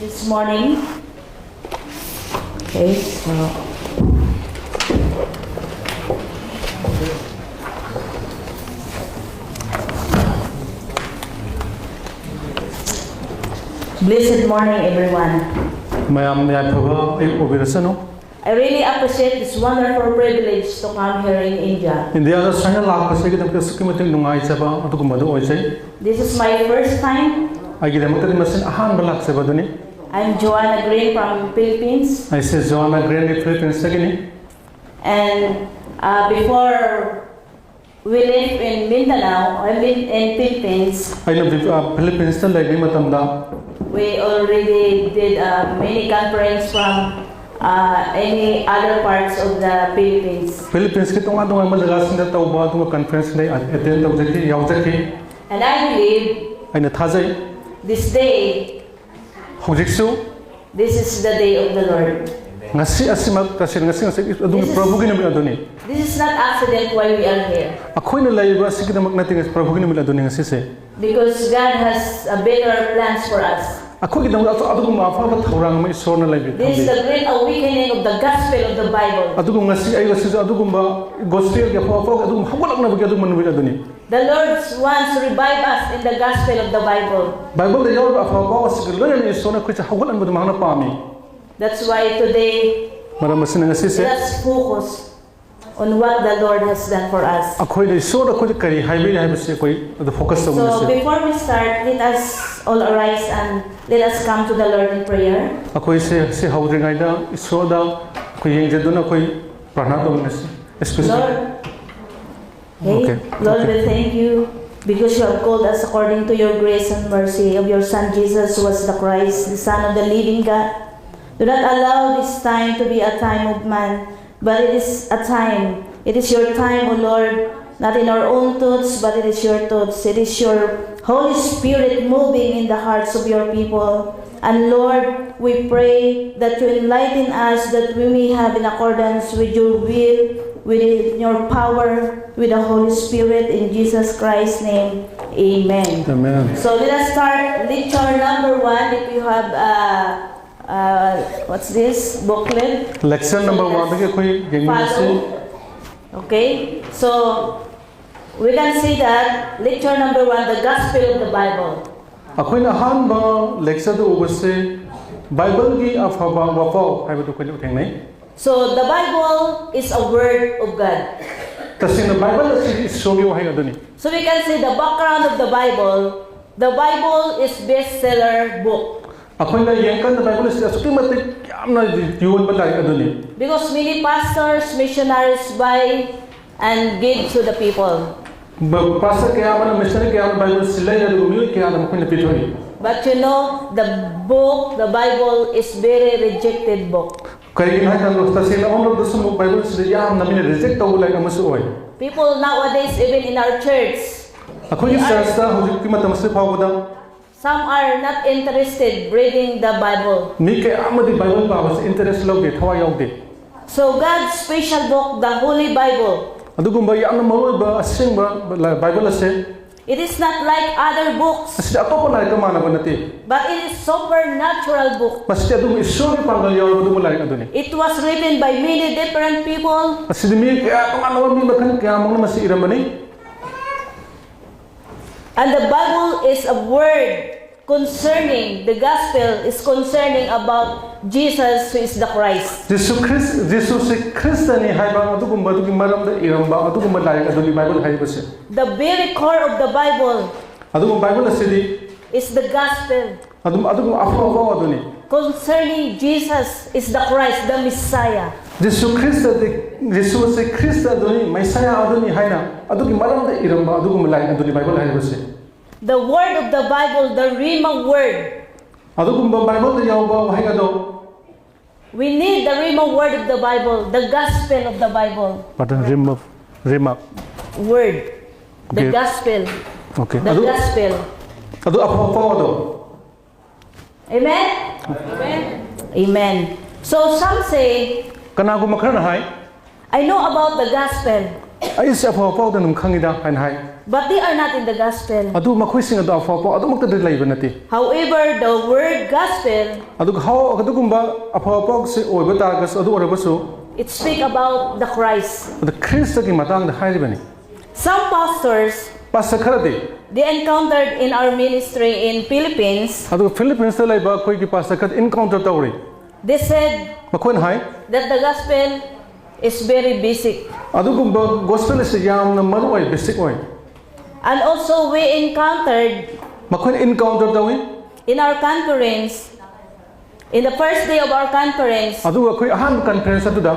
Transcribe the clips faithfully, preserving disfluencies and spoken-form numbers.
This morning. Okay, so blessed morning, everyone. ꯃꯌꯥꯝ ꯌꯥꯏꯐꯕ ꯑꯌꯨꯛ ꯑꯣꯏꯕꯤꯔꯁꯅꯨ꯫ I really appreciate this wonderful privilege to come here in India. ꯏꯟꯗꯤꯌꯥꯗ ꯁꯨꯃꯥꯏꯅ ꯂꯥꯛꯄꯁꯤꯒꯤꯗꯃꯛꯇ ꯑꯁꯨꯛꯀꯤ ꯃꯇꯤꯛ ꯅꯨꯡꯉꯥꯏꯖꯕ ꯑꯗꯨꯒꯨꯝꯕꯗꯨ ꯑꯣꯏꯖꯩ꯫ This is my first time. ꯑꯩꯒꯤꯗꯃꯛꯇꯗꯤ ꯃꯁꯤꯅ ꯑꯍꯥꯟꯕ ꯂꯥꯛꯆꯕ ꯑꯗꯨꯅꯤ꯫ I'm Joanna Green from Philippines. ꯑꯩꯁꯦ ꯖꯣꯑꯥꯅꯥ green ꯐꯤꯂꯤꯄꯤꯟꯁꯇꯒꯤꯅꯤ꯫ And uh, before we live in Mindanao, I mean in Philippines, ꯑꯩꯅ ꯐꯤꯂꯤꯄꯤꯟꯁꯇ ꯂꯩꯔꯤꯉꯩ ꯃꯇꯝꯗ we already did uh, many conference from uh, any other parts of the Philippines. ꯐꯤꯂꯤꯄꯤꯟꯁꯀꯤ ꯇꯣꯉꯥꯟ ꯇꯣꯉꯥꯟꯕ ꯖꯒꯥꯁꯤꯡꯗ ꯇꯧꯕ ꯑꯗꯨꯒ ꯀꯟꯐ꯭ꯔꯦꯟꯁꯁꯤꯡꯗ attend ꯇꯧꯖꯈꯤ, ꯌꯥꯎꯖꯈꯤ꯫ And I believe ꯑꯩꯅ ꯊꯥꯖꯩ this day ꯍꯧꯖꯤꯛꯁꯨ This is the day of the Lord. ꯉꯁꯤ ꯑꯁꯤꯃꯛ ꯇꯁꯦꯡꯅ ꯉꯁꯤ ꯉꯁꯤ ꯑꯗꯨꯒꯤ ꯄ꯭ꯔꯚꯨꯒꯤ ꯅꯨꯃꯤꯠ ꯑꯗꯨꯅꯤ꯫ This is not accident why we are here. ꯑꯩꯈꯣꯏꯅ ꯂꯩꯔꯤꯕ ꯑꯁꯤꯒꯤꯗꯃꯛ ꯅꯠꯇꯦ, ꯉꯁꯤ ꯄ꯭ꯔꯚꯨꯒꯤ ꯅꯨꯃꯤꯠ ꯑꯗꯨꯅꯤ ꯉꯁꯤꯁꯦ꯫ Because God has a better plans for us. ꯑꯩꯈꯣꯏꯒꯤꯗꯃꯛ ꯑꯗꯨꯒꯨꯝꯕ ꯑꯐꯕ ꯊꯧꯔꯥꯡ ꯑꯃ ꯏꯁꯣꯔꯅ ꯂꯩꯕꯤ This is the great awakening of the gospel of the Bible. ꯑꯗꯨꯒ ꯉꯁꯤ ꯑꯩ ꯉꯁꯤꯁꯨ ꯑꯗꯨꯒꯨꯝꯕ ꯒꯣꯁꯄꯦꯜꯒꯤ ꯑꯐꯕ ꯄꯥꯎ ꯑꯗꯨꯒꯨꯝꯕ ꯍꯧꯒꯠꯂꯛꯅꯕꯒꯤ ꯑꯗꯨꯒꯨꯝꯕ ꯅꯨꯃꯤꯠ ꯑꯗꯨꯅꯤ꯫ The Lord wants to revive us in the gospel of the Bible. ꯕꯥꯏꯕꯜꯗ ꯌꯥꯎꯔꯤꯕ ꯑꯐꯕ ꯄꯥꯎ ꯑꯁꯤꯒ ꯂꯣꯏꯅꯅ ꯏꯁꯣꯔꯅ ꯑꯩꯈꯣꯏꯁꯦ ꯍꯧꯒꯠꯍꯟꯕꯗꯨ ꯃꯍꯥꯛꯅ ꯄꯥꯝꯃꯤ꯫ That's why today, ꯃꯔꯝ ꯑꯁꯤꯅ ꯉꯁꯤꯁꯦ let us focus on what the Lord has done for us. ꯑꯩꯈꯣꯏꯗ ꯏꯁꯣꯔꯅ ꯑꯩꯈꯣꯏꯗ ꯀꯔꯤ ꯍꯥꯏꯕꯤꯔꯤ ꯍꯥꯏꯕꯁꯤ ꯑꯩꯈꯣꯏ ꯑꯗꯨ focus So ꯇꯧꯃꯤꯟꯅꯁꯤ꯫ Before we start, let us all arise and let us come to the Lord in prayer. ꯑꯩꯈꯣꯏꯁꯦ ꯁꯤ ꯍꯧꯗ꯭ꯔꯤꯉꯩꯗ ꯏꯁꯣꯔꯗ ꯑꯩꯈꯣꯏ ꯌꯦꯡꯖꯗꯨꯅ ꯑꯩꯈꯣꯏ ꯄ꯭ꯔꯥꯔꯊꯅꯥ ꯇꯧꯃꯤꯟꯅꯁꯤ꯫ Excuse me. Lord, hey, Okay, Lord, okay. We thank you because you have called us according to your grace and mercy of your Son Jesus, who was the Christ, the Son of the living God. Do not allow this time to be a time of man, but it is a time. It is your time, O Lord, not in our own thoughts, but it is your thoughts. It is your Holy Spirit moving in the hearts of your people. And Lord, we pray that you enlighten us, that we may have in accordance with your will, with your power, with the Holy Spirit, in Jesus Christ's name. Amen. Amen. So let us start lecture number one. If you have, uh, uh, what's this booklet? Lecture number one ꯗꯒꯤ ꯑꯩꯈꯣꯏ ꯌꯦꯡꯃꯤꯟꯅꯁꯤ꯫ Follow. Okay. So we can see that lecture number one, the Gospel of the Bible. ꯑꯩꯈꯣꯏꯅ ꯑꯍꯥꯟꯕ lecture ꯗ ꯎꯕꯁꯦ ꯕꯥꯏꯕꯜꯒꯤ ꯑꯐꯕ ꯋꯥꯄꯥꯎ ꯍꯥꯏꯕꯗꯨ ꯑꯩꯈꯣꯏꯅ ꯊꯦꯡꯅꯩ꯫ So the Bible is a word of God. ꯇꯁꯦꯡꯅ Bible ꯑꯁꯤ ꯏꯁꯣꯔꯒꯤ ꯋꯥꯍꯩ ꯑꯗꯨꯅꯤ꯫ So we can see the background of the Bible. The Bible is bestseller book. ꯑꯩꯈꯣꯏꯅ ꯌꯦꯡꯀꯥꯟꯗ ꯕꯥꯏꯕꯜ ꯑꯁꯤ ꯑꯁꯨꯛꯀꯤ ꯃꯇꯤꯛ ꯌꯥꯝꯅ ꯌꯣꯟꯕ ꯂꯥꯏꯔꯤꯛ ꯑꯗꯨꯅꯤ꯫ Because many pastors, missionaries buy and give to the people. ꯕ- ꯄꯥꯁꯇꯔ ꯀꯌꯥ ꯑꯃꯅ, ꯃꯤꯁꯅꯔꯤ ꯀꯌꯥ ꯑꯃꯅ ꯕꯥꯏꯕꯜ ꯑꯁꯤ ꯂꯩ, ꯑꯗꯨꯒ ꯃꯤꯑꯣꯏ ꯀꯌꯥꯗ ꯃꯈꯣꯏꯅ ꯄꯤꯊꯣꯛꯏ꯫ But you know, the book, the Bible is very rejected book. ꯀꯔꯤꯒꯤꯅꯣ ꯍꯥꯏ ꯀꯥꯟꯗ ꯇꯁꯦꯡꯅ ꯑꯃꯔꯣꯝꯗꯁꯨ ꯑꯃꯨꯛ ꯕꯥꯏꯕꯜ ꯑꯁꯤꯗ ꯌꯥꯝꯅ ꯃꯤꯅ reject ꯇꯧꯕ ꯂꯥꯏꯔꯤꯛ ꯑꯃꯁꯨ ꯑꯣꯏ꯫ People nowadays, even in our church, ꯑꯩꯈꯣꯏꯒꯤ they are- ꯆꯔꯆꯇ ꯍꯧꯖꯤꯛꯀꯤ ꯃꯇꯝ ꯑꯁꯤ ꯐꯥꯎꯕꯗ some are not interested reading the Bible. ꯃꯤ ꯀꯌꯥ ꯑꯃꯗꯤ ꯕꯥꯏꯕꯜ ꯄꯥꯕꯁꯤ interest ꯂꯧꯗꯦ, ꯊꯋꯥꯏ ꯌꯥꯎꯗꯦ꯫ So God's special book, the Holy Bible, ꯑꯗꯨꯒꯨꯝꯕ ꯌꯥꯝꯅ ꯃꯔꯨꯑꯣꯏꯕ ꯑꯁꯦꯡꯕ ꯂ- ꯕꯥꯏꯕꯜ ꯑꯁꯦ it is not like other books, ꯑꯁꯤꯗꯤ ꯑꯇꯣꯞꯄ ꯂꯥꯏꯔꯤꯛꯀ ꯃꯥꯟꯅꯕ ꯅꯠꯇꯦ꯫ but it is supernatural book. ꯃꯁꯤꯗꯤ ꯑꯗꯨꯝ ꯏꯁꯣꯔꯒꯤ ꯄꯥꯡꯒꯜ ꯌꯥꯎꯔꯕ ꯑꯗꯨꯒꯨꯝꯕ ꯂꯥꯏꯔꯤꯛ ꯑꯗꯨꯅꯤ꯫ It was written by many different people, ꯃꯁꯤꯗꯤ ꯃꯤ ꯀꯌꯥ, ꯇꯣꯉꯥꯟ ꯇꯣꯉꯥꯟꯕ ꯃꯤ ꯃꯈꯜ ꯀꯌꯥ ꯑꯃꯅ ꯃꯁꯤ ꯏꯔꯝꯕꯅꯤ꯫ And the Bible is a word concerning, the gospel is concerning about Jesus, who is the Christ. ꯖꯤꯁꯨ ꯈ꯭ꯔꯤꯁ ꯖꯤꯁꯨꯁꯤ ꯈ꯭ꯔꯤꯁꯇꯅꯤ ꯍꯥꯏꯕ ꯑꯗꯨꯒꯨꯝꯕ ꯑꯗꯨꯒꯤ ꯃꯔꯝꯗ ꯏꯔꯝꯕ ꯑꯗꯨꯒꯨꯝꯕ ꯂꯥꯏꯔꯤꯛ ꯑꯗꯨꯅꯤ ꯕꯥꯏꯕꯜ ꯍꯥꯏꯔꯤꯕꯁꯦ꯫ The very core of the Bible ꯑꯗꯨꯒ ꯕꯥꯏꯕꯜ ꯑꯁꯤꯗꯤ is the gospel ꯑꯗꯨꯝ ꯑꯗꯨꯒꯨꯝꯕ ꯑꯐꯕ ꯄꯥꯎ ꯑꯗꯨꯅꯤ꯫ Concerning Jesus is the Christ, the Messiah. ꯖꯤꯁꯨ ꯈ꯭ꯔꯤꯁꯇꯗꯤ ꯖꯤꯁꯨ ꯑꯁꯤ ꯈ꯭ꯔꯤꯁꯇ ꯑꯗꯨꯅꯤ, ꯃꯩꯁꯥꯌꯥ ꯑꯗꯨꯅꯤ ꯍꯥꯏꯅ ꯑꯗꯨꯒꯤ ꯃꯔꯝꯗ ꯏꯔꯝꯕ ꯑꯗꯨꯒꯨꯝꯕ ꯂꯥꯏꯔꯤꯛ ꯑꯗꯨꯅꯤ ꯕꯥꯏꯕꯜ ꯍꯥꯏꯔꯤꯕꯁꯦ꯫ The word of the Bible, the Rhema word. ꯑꯗꯨꯒꯨꯝꯕ ꯕꯥꯏꯕꯜꯗ ꯌꯥꯎꯕ ꯋꯥꯍꯩ ꯑꯗꯣ We need the Rhema word of the Bible, the gospel of the Bible. ꯄꯥꯇꯟ ꯔꯤꯃ ꯔꯤꯃ Word. The Okay. Gospel. Okay. The ꯑꯗꯨ gospel. ꯑꯗꯨ ꯑꯐꯕ ꯄꯥꯎ ꯑꯗꯣ Amen? Amen. Amen. So some say, ꯀꯅꯥꯒꯨꯝꯕ ꯈꯔꯅ ꯍꯥꯏ, "I know about the gospel, ꯑꯩꯁꯦ ꯑꯐꯕ ꯄꯥꯎꯗ ꯑꯗꯨꯝ ꯈꯪꯉꯤꯗ" ꯍꯥꯏꯅ ꯍꯥꯏ꯫ But they are not in the gospel. ꯑꯗꯨ ꯃꯈꯣꯏꯁꯤꯡ ꯑꯗꯨ ꯑꯐꯕ ꯄꯥꯎ ꯑꯗꯨꯃꯛꯇꯗꯤ ꯂꯩꯕ ꯅꯠꯇꯦ꯫ However, the word gospel, ꯑꯗꯨꯒ ꯍꯥꯎ ꯑꯗꯨꯒꯨꯝꯕ ꯑꯐꯕ ꯄꯥꯎꯁꯤ ꯑꯣꯏꯕ ꯇꯥꯔꯒꯁꯨ, ꯑꯗꯨ ꯑꯣꯏꯔꯕꯁꯨ, it speak about the Christ. ꯑꯗꯨ ꯈ꯭ꯔꯤꯁꯇꯒꯤ ꯃꯇꯥꯡꯗ ꯍꯥꯏꯔꯤꯕꯅꯤ꯫ Some pastors, ꯄꯥꯁꯇꯔ ꯈꯔꯗꯤ they encountered in our ministry in Philippines. ꯑꯗꯨꯒ ꯐꯤꯂꯤꯄꯤꯟꯁꯇ ꯂꯩꯕ ꯑꯩꯈꯣꯏꯒꯤ ꯄꯥꯁꯇꯔ ꯈꯔ ꯏꯟꯀꯥꯎꯟꯇꯔ ꯇꯧꯔꯤ꯫ They said ꯃꯈꯣꯏꯅ ꯍꯥꯏ, that the gospel is very basic. ꯑꯗꯨꯒꯨꯝꯕ ꯒꯣꯁꯄꯦꯜ ꯑꯁꯤ ꯌꯥꯝꯅ ꯃꯔꯨ ꯑꯣꯏ, ꯕꯦꯁꯤꯛ ꯑꯣꯏ꯫ And also we encountered ꯃꯈꯣꯏꯅ ꯏꯟꯀꯥꯎꯟꯇꯔ ꯇꯧꯏ꯫ In our conference, in the first day of our conference, ꯑꯗꯨꯒ ꯑꯩꯈꯣꯏ ꯑꯍꯥꯟꯕ ꯀꯟꯐꯔꯦꯟꯁ ꯑꯗꯨꯗ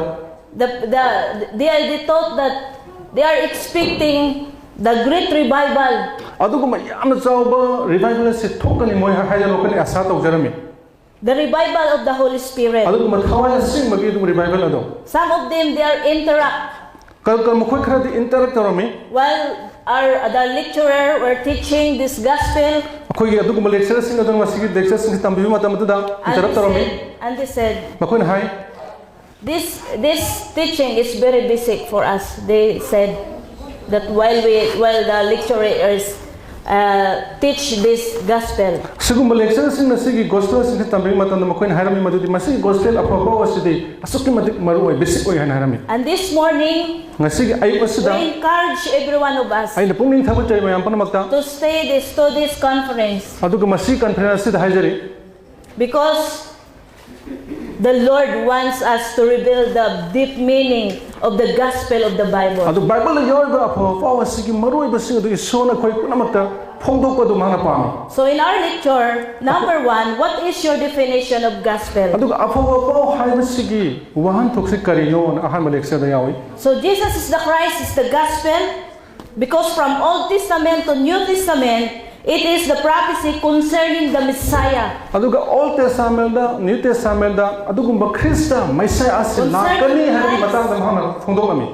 the, the, they, they thought that they are expecting the great revival. ꯑꯗꯨꯒꯨꯝꯕ ꯌꯥꯝꯅ ꯆꯥꯎꯕ ꯔꯤꯚꯥꯏꯕꯜ ꯑꯁꯤ ꯊꯣꯛꯀꯅꯤ, ꯃꯣꯏ ꯍꯥꯏꯅ ꯃꯈꯣꯏꯅ ꯑꯁꯥ ꯇꯧꯖꯔꯝꯃꯤ꯫ The revival of the Holy Spirit. ꯑꯗꯨꯒꯨꯝꯕ ꯊꯋꯥꯏ ꯑꯁꯦꯡꯕꯒꯤ ꯑꯗꯨꯒꯨꯝꯕ ꯔꯤꯚꯥꯏꯕꯜ ꯑꯗꯣ Some of them, they are interact ꯀ- ꯀ- ꯃꯈꯣꯏ ꯈꯔꯗꯤ ꯏꯟꯇꯔꯦꯛ ꯇꯧꯔꯝꯃꯤ꯫ while our the lecturer were teaching this gospel. ꯑꯩꯈꯣꯏꯒꯤ ꯑꯗꯨꯒꯨꯝꯕ ꯂꯦꯛꯆꯔꯁꯤꯡ ꯑꯗꯨꯅ ꯃꯁꯤꯒꯤ ꯂꯦꯛꯆꯔꯁꯤꯡꯁꯤ ꯇꯝꯕꯤꯕ ꯃꯇꯝ ꯑꯗꯨꯗ And ꯏꯟꯇꯔꯦꯛ they ꯇꯧꯔꯝꯃꯤ꯫ said, and they said, ꯃꯈꯣꯏꯅ ꯍꯥꯏ, this this teaching is very basic for us. They said that while we while the lecturers uh, teach this gospel. ꯁꯤꯒꯨꯝꯕ ꯂꯦꯛꯆꯔꯁꯤꯡꯅ ꯁꯤꯒꯤ ꯒꯣꯁꯄꯦꯜꯁꯤꯡꯁꯤ ꯇꯝꯕꯤꯕ ꯃꯇꯝꯗ ꯃꯈꯣꯏꯅ ꯍꯥꯏꯔꯝꯃꯤ ꯃꯗꯨꯗꯤ ꯃꯁꯤꯒꯤ ꯒꯣꯁꯄꯦꯜ ꯑꯐꯕ ꯄꯥꯎ ꯑꯁꯤꯗꯤ ꯑꯁꯨꯛꯀꯤ ꯃꯇꯤꯛ ꯃꯔꯨ ꯑꯣꯏ, ꯕꯦꯁꯤꯛ ꯑꯣꯏ ꯍꯥꯏꯅ ꯍꯥꯏꯔꯝꯃꯤ꯫ And this morning, ꯉꯁꯤꯒꯤ ꯑꯌꯨꯛ ꯑꯁꯤꯗ we encourage every one of us ꯑꯩꯅ ꯄꯨꯛꯅꯤꯡ ꯊꯧꯒꯠꯆꯔꯤ ꯃꯌꯥꯝ ꯄꯨꯝꯅꯃꯛꯇ꯫ to stay this to this conference ꯑꯗꯨꯒ ꯃꯁꯤ ꯀꯟꯐꯔꯦꯟꯁ ꯑꯁꯤꯗ ꯍꯥꯏꯖꯔꯤ, because the Lord wants us to reveal the deep meaning of the gospel of the Bible. ꯑꯗꯨ ꯕꯥꯏꯕꯜꯗ ꯌꯥꯎꯔꯤꯕ ꯑꯐꯕ ꯄꯥꯎ ꯑꯁꯤꯒꯤ ꯃꯔꯨꯑꯣꯏꯕꯁꯤꯡ ꯑꯗꯨ ꯏꯁꯣꯔꯅ ꯑꯩꯈꯣꯏ ꯄꯨꯝꯅꯃꯛꯇ ꯐꯣꯡꯗꯣꯛꯄ ꯑꯗꯨ ꯃꯍꯥꯛꯅ ꯄꯥꯝꯃꯤ꯫ So in our lecture, number one, what is your definition of gospel? ꯑꯗꯨꯒ ꯑꯐꯕ ꯄꯥꯎ ꯍꯥꯏꯕꯁꯤꯒꯤ ꯋꯥꯍꯟꯊꯣꯛꯁꯤ ꯀꯔꯤꯅꯣꯅ ꯑꯍꯥꯟꯕ ꯂꯦꯛꯆꯔꯗ ꯌꯥꯎꯏ꯫ So Jesus is the Christ, is the gospel, because from Old Testament to New Testament, it is the prophecy concerning the Messiah. ꯑꯗꯨꯒ all ꯇꯦꯁꯇꯥꯃꯦꯟꯗ, new ꯇꯦꯁꯇꯥꯃꯦꯟꯗ ꯑꯗꯨꯒꯨꯝꯕ Christ ꯃꯩꯁꯥꯌꯥ ꯑꯁꯤ ꯂꯥꯛꯀꯅꯤ ꯍꯥꯏꯕꯒꯤ ꯃꯇꯥꯡꯗ ꯃꯍꯥꯛꯅ ꯐꯣꯡꯗꯣꯛꯂꯝꯃꯤ꯫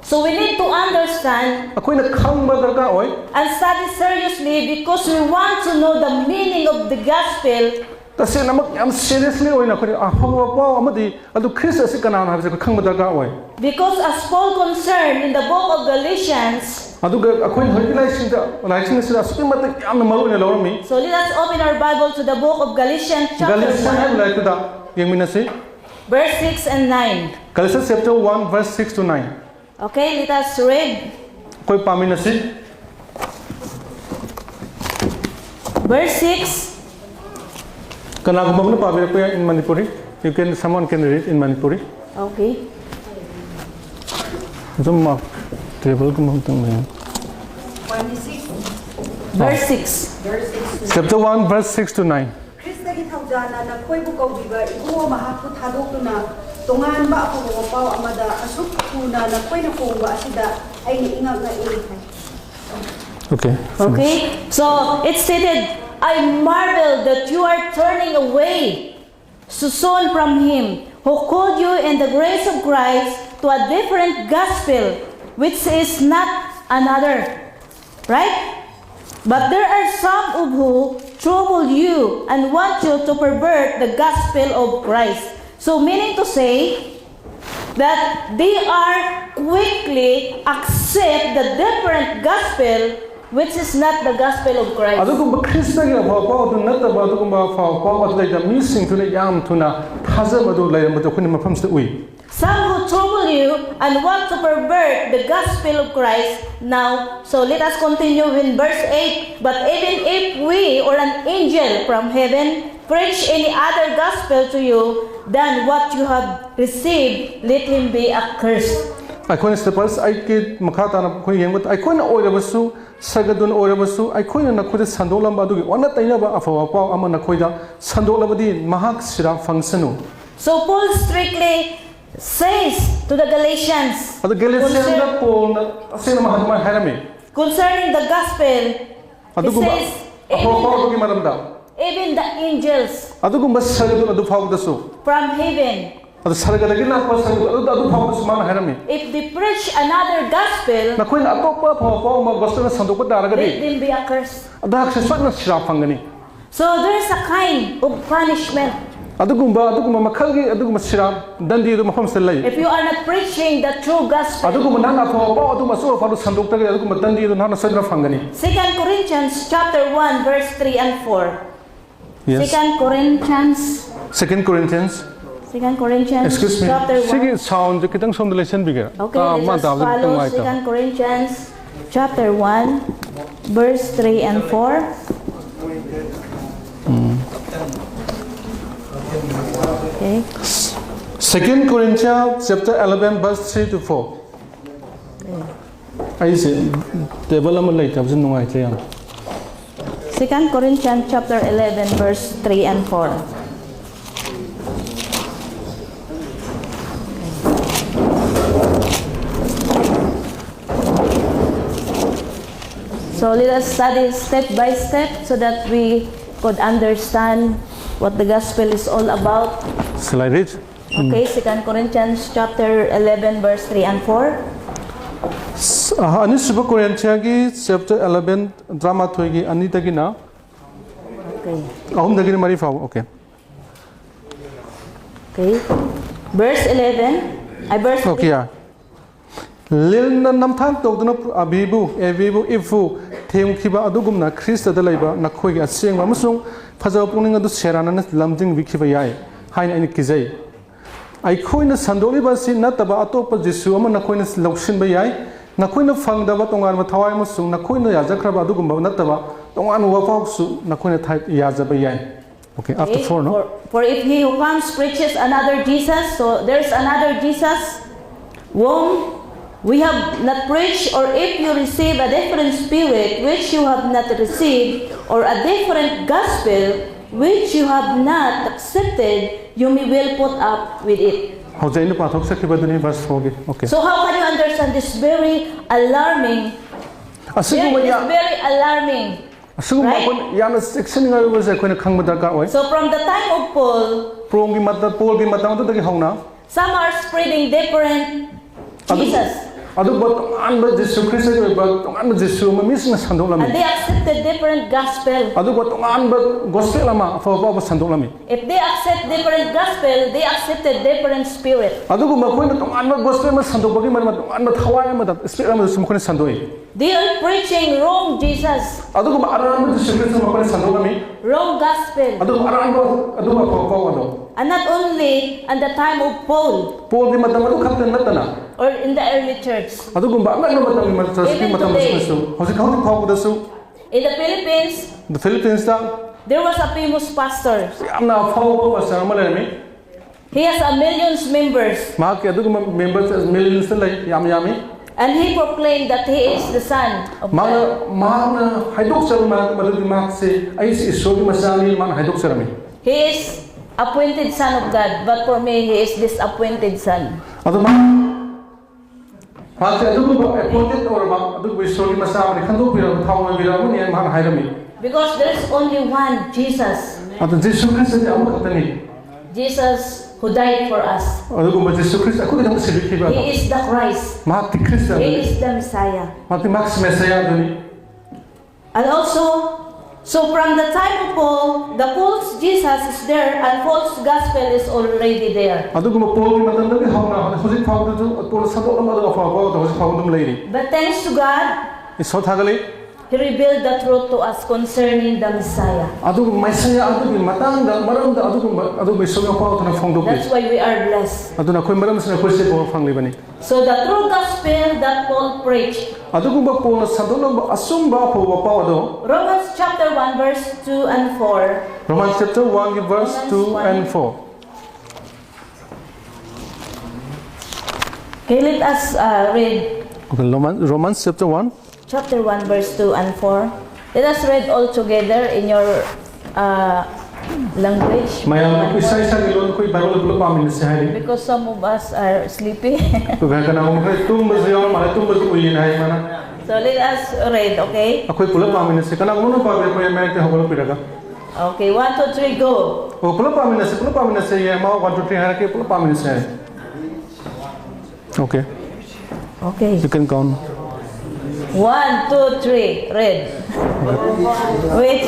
So we need to understand ꯑꯩꯈꯣꯏꯅ ꯈꯪꯕ ꯗꯔꯀꯥꯔ ꯑꯣꯏ꯫ and study seriously because we want to know the meaning of the gospel ꯇꯁꯦꯡꯅꯃꯛ ꯌꯥꯝ ꯁꯤꯔꯤꯌꯁꯂꯤ ꯑꯣꯏꯅ ꯑꯩꯈꯣꯏꯅ ꯑꯐꯕ ꯄꯥꯎ ꯑꯃꯗꯤ ꯑꯗꯨ ꯈ꯭ꯔꯤꯁ ꯑꯁꯤ ꯀꯅꯥꯅꯣ ꯍꯥꯏꯕꯁꯦ ꯑꯩꯈꯣꯏ ꯈꯪꯕ ꯗꯔꯀꯥꯔ ꯑꯣꯏ꯫ Because as Paul concerned in the book of Galatians, ꯑꯗꯨꯒ ꯑꯩꯈꯣꯏꯅ ꯍꯧꯖꯤꯛꯀꯤ ꯂꯥꯏꯁꯤꯡꯗ ꯂꯥꯏꯁꯤꯡ ꯑꯁꯤꯗ ꯑꯁꯨꯛꯀꯤ ꯃꯇꯤꯛ ꯌꯥꯝꯅ ꯃꯔꯨ ꯑꯣꯏꯅ ꯂꯧꯔꯝꯃꯤ꯫ So let us open our Bible to the book of Galatians chapter Galatians ꯍꯥꯏꯕ one, ꯂꯥꯏꯔꯤꯛꯇꯨꯗ ꯌꯦꯡꯃꯤꯟꯅꯁꯤ꯫ Verse six and nine. Galatians chapter one verse six to nine. Okay, let us read. ꯑꯩꯈꯣꯏ ꯄꯥꯃꯤꯟꯅꯁꯤ꯫ Verse six. ꯀꯅꯥꯒꯨꯝꯕ ꯑꯃꯅ ꯄꯥꯕꯤꯔꯛꯄ ꯌꯥꯏ in Manipuri. You can, someone can read in Manipuri. Okay. ꯑꯗꯨꯝ ꯃꯥ ꯇꯦꯕꯜꯒꯨꯝꯕ ꯑꯝꯇꯪ ꯂꯩ꯫ Verse six. Chapter one verse six to nine. ꯈ꯭ꯔꯤꯁꯇꯒꯤ ꯊꯧꯖꯥꯅ ꯅꯈꯣꯏꯕꯨ ꯀꯧꯕꯤꯕ ꯏꯕꯨꯡꯉꯣ ꯃꯍꯥꯛꯄꯨ ꯊꯥꯗꯣꯛꯇꯨꯅ ꯇꯣꯉꯥꯟꯕ ꯑꯐꯕ ꯋꯥꯄꯥꯎ ꯑꯃꯗ ꯑꯁꯨꯛ ꯊꯨꯅ ꯅꯈꯣꯏꯅ ꯍꯣꯡꯕ ꯑꯁꯤꯗ ꯑꯩꯅ ꯏꯉꯛ ꯉꯛꯏ ꯍꯥꯏ꯫ Okay. Okay, so it stated, I marvel that you are turning away so soon from him who called you in the grace of Christ to a different gospel, which is not another. Right? But there are some of who trouble you and want you to pervert the gospel of Christ. So, meaning to say that they are quickly accept the different gospel which is not the gospel of Christ. ꯑꯗꯨꯒꯨꯝꯕ ꯈ꯭ꯔꯤꯁꯇꯒꯤ ꯑꯐꯕ ꯄꯥꯎ ꯑꯗꯨ ꯅꯠꯇꯕ ꯑꯗꯨꯒꯨꯝꯕ ꯑꯐꯕ ꯄꯥꯎ ꯑꯗꯨꯗꯩꯗ ꯃꯤꯁꯤꯡꯗꯨꯅ ꯌꯥꯝ ꯊꯨꯅ ꯊꯥꯖꯕ ꯑꯗꯨ ꯂꯩꯔꯝꯕꯗꯨ ꯑꯩꯈꯣꯏꯅ ꯃꯐꯝꯁꯤꯗ ꯎꯏ꯫ Some who trouble you and want to pervert the gospel of Christ now. So let us continue in verse eight. But even if we or an angel from heaven preach any other gospel to you than what you have received, let him be accursed. ꯑꯩꯈꯣꯏꯅ ꯁꯤꯗ verse eight ꯀꯤ ꯃꯈꯥ ꯇꯥꯅ ꯑꯩꯈꯣꯏ ꯌꯦꯡꯕ ꯑꯩꯈꯣꯏꯅ ꯑꯣꯏꯔꯕꯁꯨ ꯁꯔꯒꯗꯨꯅ ꯑꯣꯏꯔꯕꯁꯨ ꯑꯩꯈꯣꯏꯅ ꯅꯈꯣꯏꯗ ꯁꯟꯗꯣꯛꯂꯝꯕ ꯑꯗꯨꯒꯤ ꯑꯣꯟꯅ ꯇꯩꯅꯕ ꯑꯐꯕ ꯄꯥꯎ ꯑꯃ ꯅꯈꯣꯏꯗ ꯁꯟꯗꯣꯛꯂꯕꯗꯤ ꯃꯍꯥꯛ ꯁꯤꯔꯥ ꯐꯪꯁꯅꯨ꯫ So Paul strictly says to the Galatians ꯑꯗꯣ ꯒꯦꯂꯦꯁꯤꯌꯥꯗ ꯄꯣꯜꯅ ꯇꯁꯦꯡꯅ ꯑꯗꯨꯃꯥꯏꯅ ꯍꯥꯏꯔꯝꯃꯤ꯫ Concerning the gospel, he ꯑꯗꯨꯒꯨꯝꯕ says, ꯑꯐꯕ ꯄꯥꯎ even, ꯑꯗꯨꯒꯤ ꯃꯔꯝꯗ even the angels ꯑꯗꯨꯒꯨꯝꯕ ꯁꯔꯒꯗꯨꯅ ꯑꯗꯨ ꯐꯥꯎꯕꯗꯁꯨ from heaven, ꯑꯗꯨ ꯁꯔꯒꯗꯒꯤ ꯂꯥꯛꯄ ꯁꯔꯒꯗꯨ ꯑꯗꯨ ꯑꯗꯨ ꯐꯥꯎꯕꯗꯁꯨ ꯃꯥꯅ ꯍꯥꯏꯔꯝꯃꯤ꯫ If they preach another gospel, ꯅꯈꯣꯏꯅ ꯑꯇꯣꯞꯄ ꯑꯐꯕ ꯄꯥꯎ ꯑꯃ ꯒꯣꯁꯄꯦꯜꯅ ꯁꯟꯗꯣꯛꯄ ꯇꯥꯔꯒꯗꯤ let them be accursed. ꯑꯗꯨ ꯁꯣꯏꯗꯅ ꯁꯤꯔꯥ ꯐꯪꯒꯅꯤ꯫ So there is a kind of punishment. ꯑꯗꯨꯒꯨꯝꯕ ꯑꯗꯨꯒꯨꯝꯕ ꯃꯈꯜꯒꯤ ꯑꯗꯨꯒꯨꯝꯕ ꯁꯤꯔꯥ ꯗꯟꯗꯤ ꯑꯗꯨ ꯃꯐꯝꯁꯤꯗ ꯂꯩ꯫ If you are not preaching the true gospel. ꯑꯗꯨꯒꯨꯝꯕ ꯅꯍꯥꯛꯅ ꯑꯐꯕ ꯄꯥꯎ ꯑꯗꯨꯝ ꯑꯆꯨꯝ ꯑꯐꯕꯗꯨ ꯁꯟꯗꯣꯛꯇ꯭ꯔꯒꯗꯤ ꯑꯗꯨꯒꯨꯝꯕ ꯗꯟꯗꯤ ꯑꯗꯨ ꯅꯍꯥꯛꯅ ꯁꯣꯏꯗꯅ ꯐꯪꯒꯅꯤ꯫ Second Corinthians chapter one verse three and four. Yes. Second Corinthians. Second Corinthians. Second Corinthians Excuse me. chapter ꯁꯤꯒꯤ one. ꯁꯥꯎꯟꯁꯦ ꯈꯤꯇꯪ ꯁꯣꯝꯗ ꯂꯩꯁꯟꯕꯤꯒꯦꯔꯥ? Okay, ꯑꯥ, let ꯃꯥ us ꯇꯥꯕꯗ ꯈꯤꯇꯪ follow ꯅꯨꯡꯉꯥꯏꯇꯕ꯫ Second Corinthians chapter one, verse three and four. Okay. Second Corinthians chapter eleven verse three to four. ꯑꯩꯁꯦ table ꯑꯃ ꯂꯩꯇꯕꯁꯦ ꯅꯨꯡꯉꯥꯏꯇ꯭ꯔꯦ ꯌꯥꯝ꯫ Second Corinthians chapter eleven, verse three and four. So let us study step by step so that we could understand what the gospel is all about. Shall I read? Okay, Second Corinthians chapter eleven, verse three and four. ꯑ, ꯑꯅꯤꯁꯨꯕ ꯀꯣꯔꯤꯟꯊꯤꯌꯥꯒꯤ chapter eleven, ꯇꯔꯥꯃꯥꯊꯣꯏꯒꯤ ꯑꯅꯤꯗꯒꯤꯅ Okay. ꯑꯍꯨꯝꯗꯒꯤꯅ ꯃꯔꯤ ꯐꯥꯎꯕ꯫ Okay. Okay. Verse eleven. I verse Okay, yeah. ꯂꯤꯜꯅ ꯅꯝꯊꯥꯛ ꯇꯧꯗꯨꯅ ꯑꯕꯤꯕꯨ, ꯑꯦꯕꯤꯕꯨ, ꯏꯐꯨ ꯊꯦꯝꯈꯤꯕ ꯑꯗꯨꯒꯨꯝꯅ ꯈ꯭ꯔꯤꯁꯇꯗ ꯂꯩꯕ ꯅꯈꯣꯏꯒꯤ ꯑꯁꯦꯡꯕ ꯑꯃꯁꯨꯡ ꯐꯖꯕ ꯄꯨꯛꯅꯤꯡ ꯑꯗꯨ ꯁꯦꯔꯥꯟꯅꯅ ꯂꯝꯖꯤꯡꯕꯤꯈꯤꯕ ꯌꯥꯏ ꯍꯥꯏꯅ ꯑꯩꯅ ꯀꯤꯖꯩ꯫ ꯑꯩꯈꯣꯏꯅ ꯁꯟꯗꯣꯛꯂꯤꯕ ꯑꯁꯤ ꯅꯠꯇꯕ ꯑꯇꯣꯞꯄ ꯖꯤꯁꯨ ꯑꯃ ꯅꯈꯣꯏꯅ ꯂꯧꯁꯤꯟꯕ ꯌꯥꯏ꯫ ꯅꯈꯣꯏꯅ ꯐꯪꯗꯕ ꯇꯣꯉꯥꯟꯕ ꯊꯋꯥꯏ ꯑꯃꯁꯨꯡ ꯅꯈꯣꯏꯅ ꯌꯥꯖꯈ꯭ꯔꯕ ꯑꯗꯨꯒꯨꯝꯕ ꯅꯠꯇꯕ ꯇꯣꯉꯥꯟꯕ ꯋꯥꯐꯥꯎꯁꯨ ꯅꯈꯣꯏꯅ ꯊꯥ-, ꯌꯥꯖꯕ ꯌꯥꯏ꯫ Okay, after Okay, four, no? For, for if he who comes preaches another Jesus, so there's another Jesus whom we have not preached, or if you receive a different spirit which you have not received, or a different gospel which you have not accepted, you may well put up with it. ꯍꯧꯖꯤꯛ ꯑꯩꯅ ꯄꯥꯊꯣꯛꯆꯈꯤꯕꯗꯨꯅꯤ verse four ꯒꯤ꯫ Okay. So how can you understand this very alarming? ꯑꯁꯤꯒꯨꯝꯕ Very, ꯌꯥ- it's very alarming. ꯑꯁꯤꯒꯨꯝꯕ Right? ꯑꯩꯈꯣꯏꯅ ꯌꯥꯝꯅ ꯆꯦꯛꯁꯤꯟꯅꯤꯡꯉꯥꯏ ꯑꯣꯏꯕꯁꯦ ꯑꯩꯈꯣꯏꯅ ꯈꯪꯕ ꯗꯔꯀꯥꯔ ꯑꯣꯏ꯫ So from the time of Paul, ꯄꯣꯜꯒꯤ ꯃꯇꯝ, ꯄꯣꯜꯒꯤ ꯃꯇꯝ ꯑꯗꯨꯗꯒꯤ ꯍꯧꯅ some are spreading different Jesus. ꯑꯗꯨꯒꯨꯝꯕ ꯇꯣꯉꯥꯟꯕ ꯖꯤꯁꯨ ꯈ꯭ꯔꯤꯁꯇꯒꯤ ꯑꯣꯏꯕ ꯇꯣꯉꯥꯟꯕ ꯖꯤꯁꯨ ꯑꯃ ꯃꯤꯁꯤꯡꯅ ꯁꯟꯗꯣꯛꯂꯝꯃꯤ꯫ And they accepted different gospel. ꯑꯗꯨꯒ ꯇꯣꯉꯥꯟꯕ ꯒꯣꯁꯄꯦꯜ ꯑꯃ, ꯑꯐꯕ ꯄꯥꯎꯕ ꯁꯟꯗꯣꯛꯂꯝꯃꯤ꯫ If they accept different gospel, they accepted different spirit. ꯑꯗꯨꯒ ꯃꯈꯣꯏꯅ ꯇꯣꯉꯥꯟꯕ ꯒꯣꯁꯄꯦꯜ ꯑꯃ ꯁꯟꯗꯣꯛꯄꯒꯤ ꯃꯔꯝ ꯇꯣꯉꯥꯟꯕ ꯊꯋꯥꯏ ꯑꯃꯗ, ꯏꯁꯄꯤꯔꯤꯠ ꯑꯃꯗꯁꯨ ꯃꯈꯣꯏꯅ ꯁꯟꯗꯣꯛꯏ꯫ They are preaching wrong Jesus. ꯑꯗꯨꯒꯨꯝꯕ ꯑꯔꯥꯟꯕ ꯖꯤꯁꯨ ꯈ꯭ꯔꯤꯁꯇ ꯃꯈꯣꯏꯅ ꯁꯟꯗꯣꯛꯂꯝꯃꯤ꯫ Wrong gospel. ꯑꯗꯨꯒ ꯑꯔꯥꯟꯕ, ꯑꯗꯨꯒ ꯑꯐꯕ ꯄꯥꯎ ꯑꯗꯣ And not only at the time of Paul ꯄꯣꯜꯒꯤ ꯃꯇꯝ ꯑꯗꯨ ꯈꯛꯇ ꯅꯠꯇꯅ, or in the early church. ꯑꯗꯨꯒꯨꯝꯕ ꯑꯉꯟꯕ ꯃꯇꯝꯒꯤ ꯃꯇꯝꯗꯁꯨ, Even ꯃꯇꯝꯗꯁꯨ, today. ꯍꯧꯖꯤꯛ, ꯍꯧꯖꯤꯛ ꯐꯥꯎꯕꯗꯁꯨ In the Philippines, ꯐꯤꯂꯤꯄꯤꯟꯁꯇ there was a famous pastor. ꯌꯥꯝꯅ ꯑꯐꯥꯎꯕ ꯄꯥꯁꯇꯔ ꯑꯃ ꯂꯩꯔꯝꯃꯤ꯫ He has a millions members. ꯃꯍꯥꯛꯀꯤ ꯑꯗꯨꯒꯨꯝꯕ ꯃꯦꯝꯕꯔ ꯃꯤꯂꯤꯌꯟꯁꯇ ꯂꯩ, ꯌꯥꯝ ꯌꯥꯝꯃꯤ꯫ And he proclaimed that he is the son of ꯃꯍꯥꯛꯅ, God. ꯃꯍꯥꯛꯅ ꯍꯥꯏꯗꯣꯛꯆꯕ ꯃꯥ-, ꯃꯗꯨꯗꯤ ꯃꯍꯥꯛꯁꯤ ꯑꯩꯁꯤ ꯏꯁꯣꯔꯒꯤ ꯃꯆꯥꯅꯤ ꯃꯥꯅ ꯍꯥꯏꯗꯣꯛꯆꯔꯝꯃꯤ꯫ He is appointed son of God, but for me, he is disappointed son. ꯑꯗꯨ ꯃꯥ-, ꯃꯍꯥꯛꯁꯦ ꯑꯗꯨꯒꯨꯝꯕ ꯑꯦꯄꯣꯏꯟꯇꯦꯠ ꯇꯧꯔꯕ, ꯑꯗꯨꯕꯨ ꯏꯁꯣꯔꯒꯤ ꯃꯆꯥ ꯑꯃꯅꯤ, ꯈꯟꯗꯣꯛꯄꯤꯔꯕ, ꯊꯥꯎ ꯑꯣꯏꯕꯤꯔꯕꯅꯤ ꯍꯥꯏꯅ ꯃꯍꯥꯛꯅ ꯍꯥꯏꯔꯝꯃꯤ꯫ Because there is only one Jesus. ꯑꯗꯨ ꯖꯤꯁꯨ ꯈ꯭ꯔꯤꯁꯇꯗꯤ ꯑꯃꯈꯛꯇꯅꯤ꯫ Jesus who died for us. ꯑꯗꯨꯒꯨꯝꯕ ꯖꯤꯁꯨ ꯈ꯭ꯔꯤꯁꯇ ꯑꯩꯈꯣꯏꯒꯤꯗꯃꯛ ꯁꯤꯕꯤꯈꯤꯕ He is the Christ. ꯃꯍꯥꯛꯇꯤ ꯈ꯭ꯔꯤꯁꯇ He ꯑꯗꯨꯅꯤ꯫ Is the Messiah. ꯃꯍꯥꯛꯇꯤ ꯃꯍꯥꯛꯁꯤ ꯃꯦꯁꯥꯌꯥ ꯑꯗꯨꯅꯤ꯫ And also, so from the time of Paul, the false Jesus is there and false gospel is already there. ꯑꯗꯨꯒꯨꯝꯕ ꯄꯣꯜꯒꯤ ꯃꯇꯝꯗꯒꯤ ꯍꯧꯅ ꯍꯧꯖꯤꯛ ꯐꯥꯎꯕꯗꯁꯨ ꯄꯣꯜ ꯁꯟꯗꯣꯛꯂꯝꯕ ꯑꯗꯨ ꯑꯐꯕ ꯄꯥꯎ ꯑꯗꯨ ꯍꯧꯖꯤꯛ ꯐꯥꯎꯕ ꯑꯗꯨꯝ ꯂꯩꯔꯤ꯫ But thanks to God, ꯏꯁꯣꯔ ꯊꯥꯒꯠꯂꯤ꯫ He revealed the truth to us concerning the Messiah. ꯑꯗꯨꯒ ꯃꯦꯁꯥꯌꯥ ꯑꯗꯨꯒꯤ ꯃꯇꯥꯡꯗ, ꯃꯔꯝꯗ ꯑꯗꯨꯒꯨꯝꯕ, ꯑꯗꯨꯒꯤ ꯏꯁꯣꯔꯒꯤ ꯄꯥꯎ ꯑꯗꯨꯅ ꯐꯣꯡꯗꯣꯛꯂꯤ꯫ That's why we are blessed. ꯑꯗꯨꯅ ꯑꯩꯈꯣꯏ ꯃꯔꯝꯁꯤꯅ ꯑꯩꯈꯣꯏꯁꯦ ꯐꯪꯂꯤꯕꯅꯤ꯫ So the true gospel that Paul preached, ꯑꯗꯨꯒꯨꯝꯕ ꯄꯣꯜꯅ ꯁꯟꯗꯣꯛꯂꯝꯕ ꯑꯆꯨꯝꯕ ꯑꯐꯕ ꯄꯥꯎ ꯑꯗꯣ Romans chapter one verse two and four. Romans chapter one verse two and four. Okay, let us uh, read Okay, Romans, Romans chapter one. Chapter one verse two and four. Let us read all together in your uh, language. ꯃꯌꯥꯝ ꯑꯩꯈꯣꯏ ꯏꯁꯥ ꯏꯁꯥꯒꯤ ꯂꯣꯟ ꯑꯩꯈꯣꯏ Bible ꯄꯨꯂꯞ ꯄꯥꯃꯤꯟꯅꯁꯦ ꯍꯥꯏꯔꯤ꯫ Because some of us are sleepy. ꯑꯗꯨꯒ ꯀꯅꯥꯒꯨꯝꯕ ꯈꯔ ꯇꯨꯝꯕꯁꯨ ꯌꯥꯎꯔ ꯃꯥꯜꯂꯦ, ꯇꯨꯝꯕꯁꯨ ꯎꯏꯌꯦꯅ ꯍꯥꯏ ꯃꯥꯅ꯫ So let us read, okay? ꯑꯩꯈꯣꯏ ꯄꯨꯂꯞ ꯄꯥꯃꯤꯟꯅꯁꯦ꯫ ꯀꯅꯥꯒꯨꯝꯕꯅ ꯄꯥꯕꯤꯔꯛꯄ ꯌꯥꯏ, ꯃꯌꯥꯏꯗ ꯍꯧꯒꯠꯂꯛꯄꯤꯔꯒ꯫ Okay, one, two, three, go. ꯑꯣ, ꯄꯨꯂꯞ ꯄꯥꯃꯤꯟꯅꯁꯦ, ꯄꯨꯂꯞ ꯄꯥꯃꯤꯟꯅꯁꯦ꯫ ꯌꯦ, ꯑꯃ, one, two, three ꯍꯥꯏꯔꯛꯀꯦ, ꯄꯨꯂꯞ ꯄꯥꯃꯤꯟꯅꯁꯦ ꯍꯥꯏ꯫ Okay. Okay. You can count. One, two, three. Read. Which?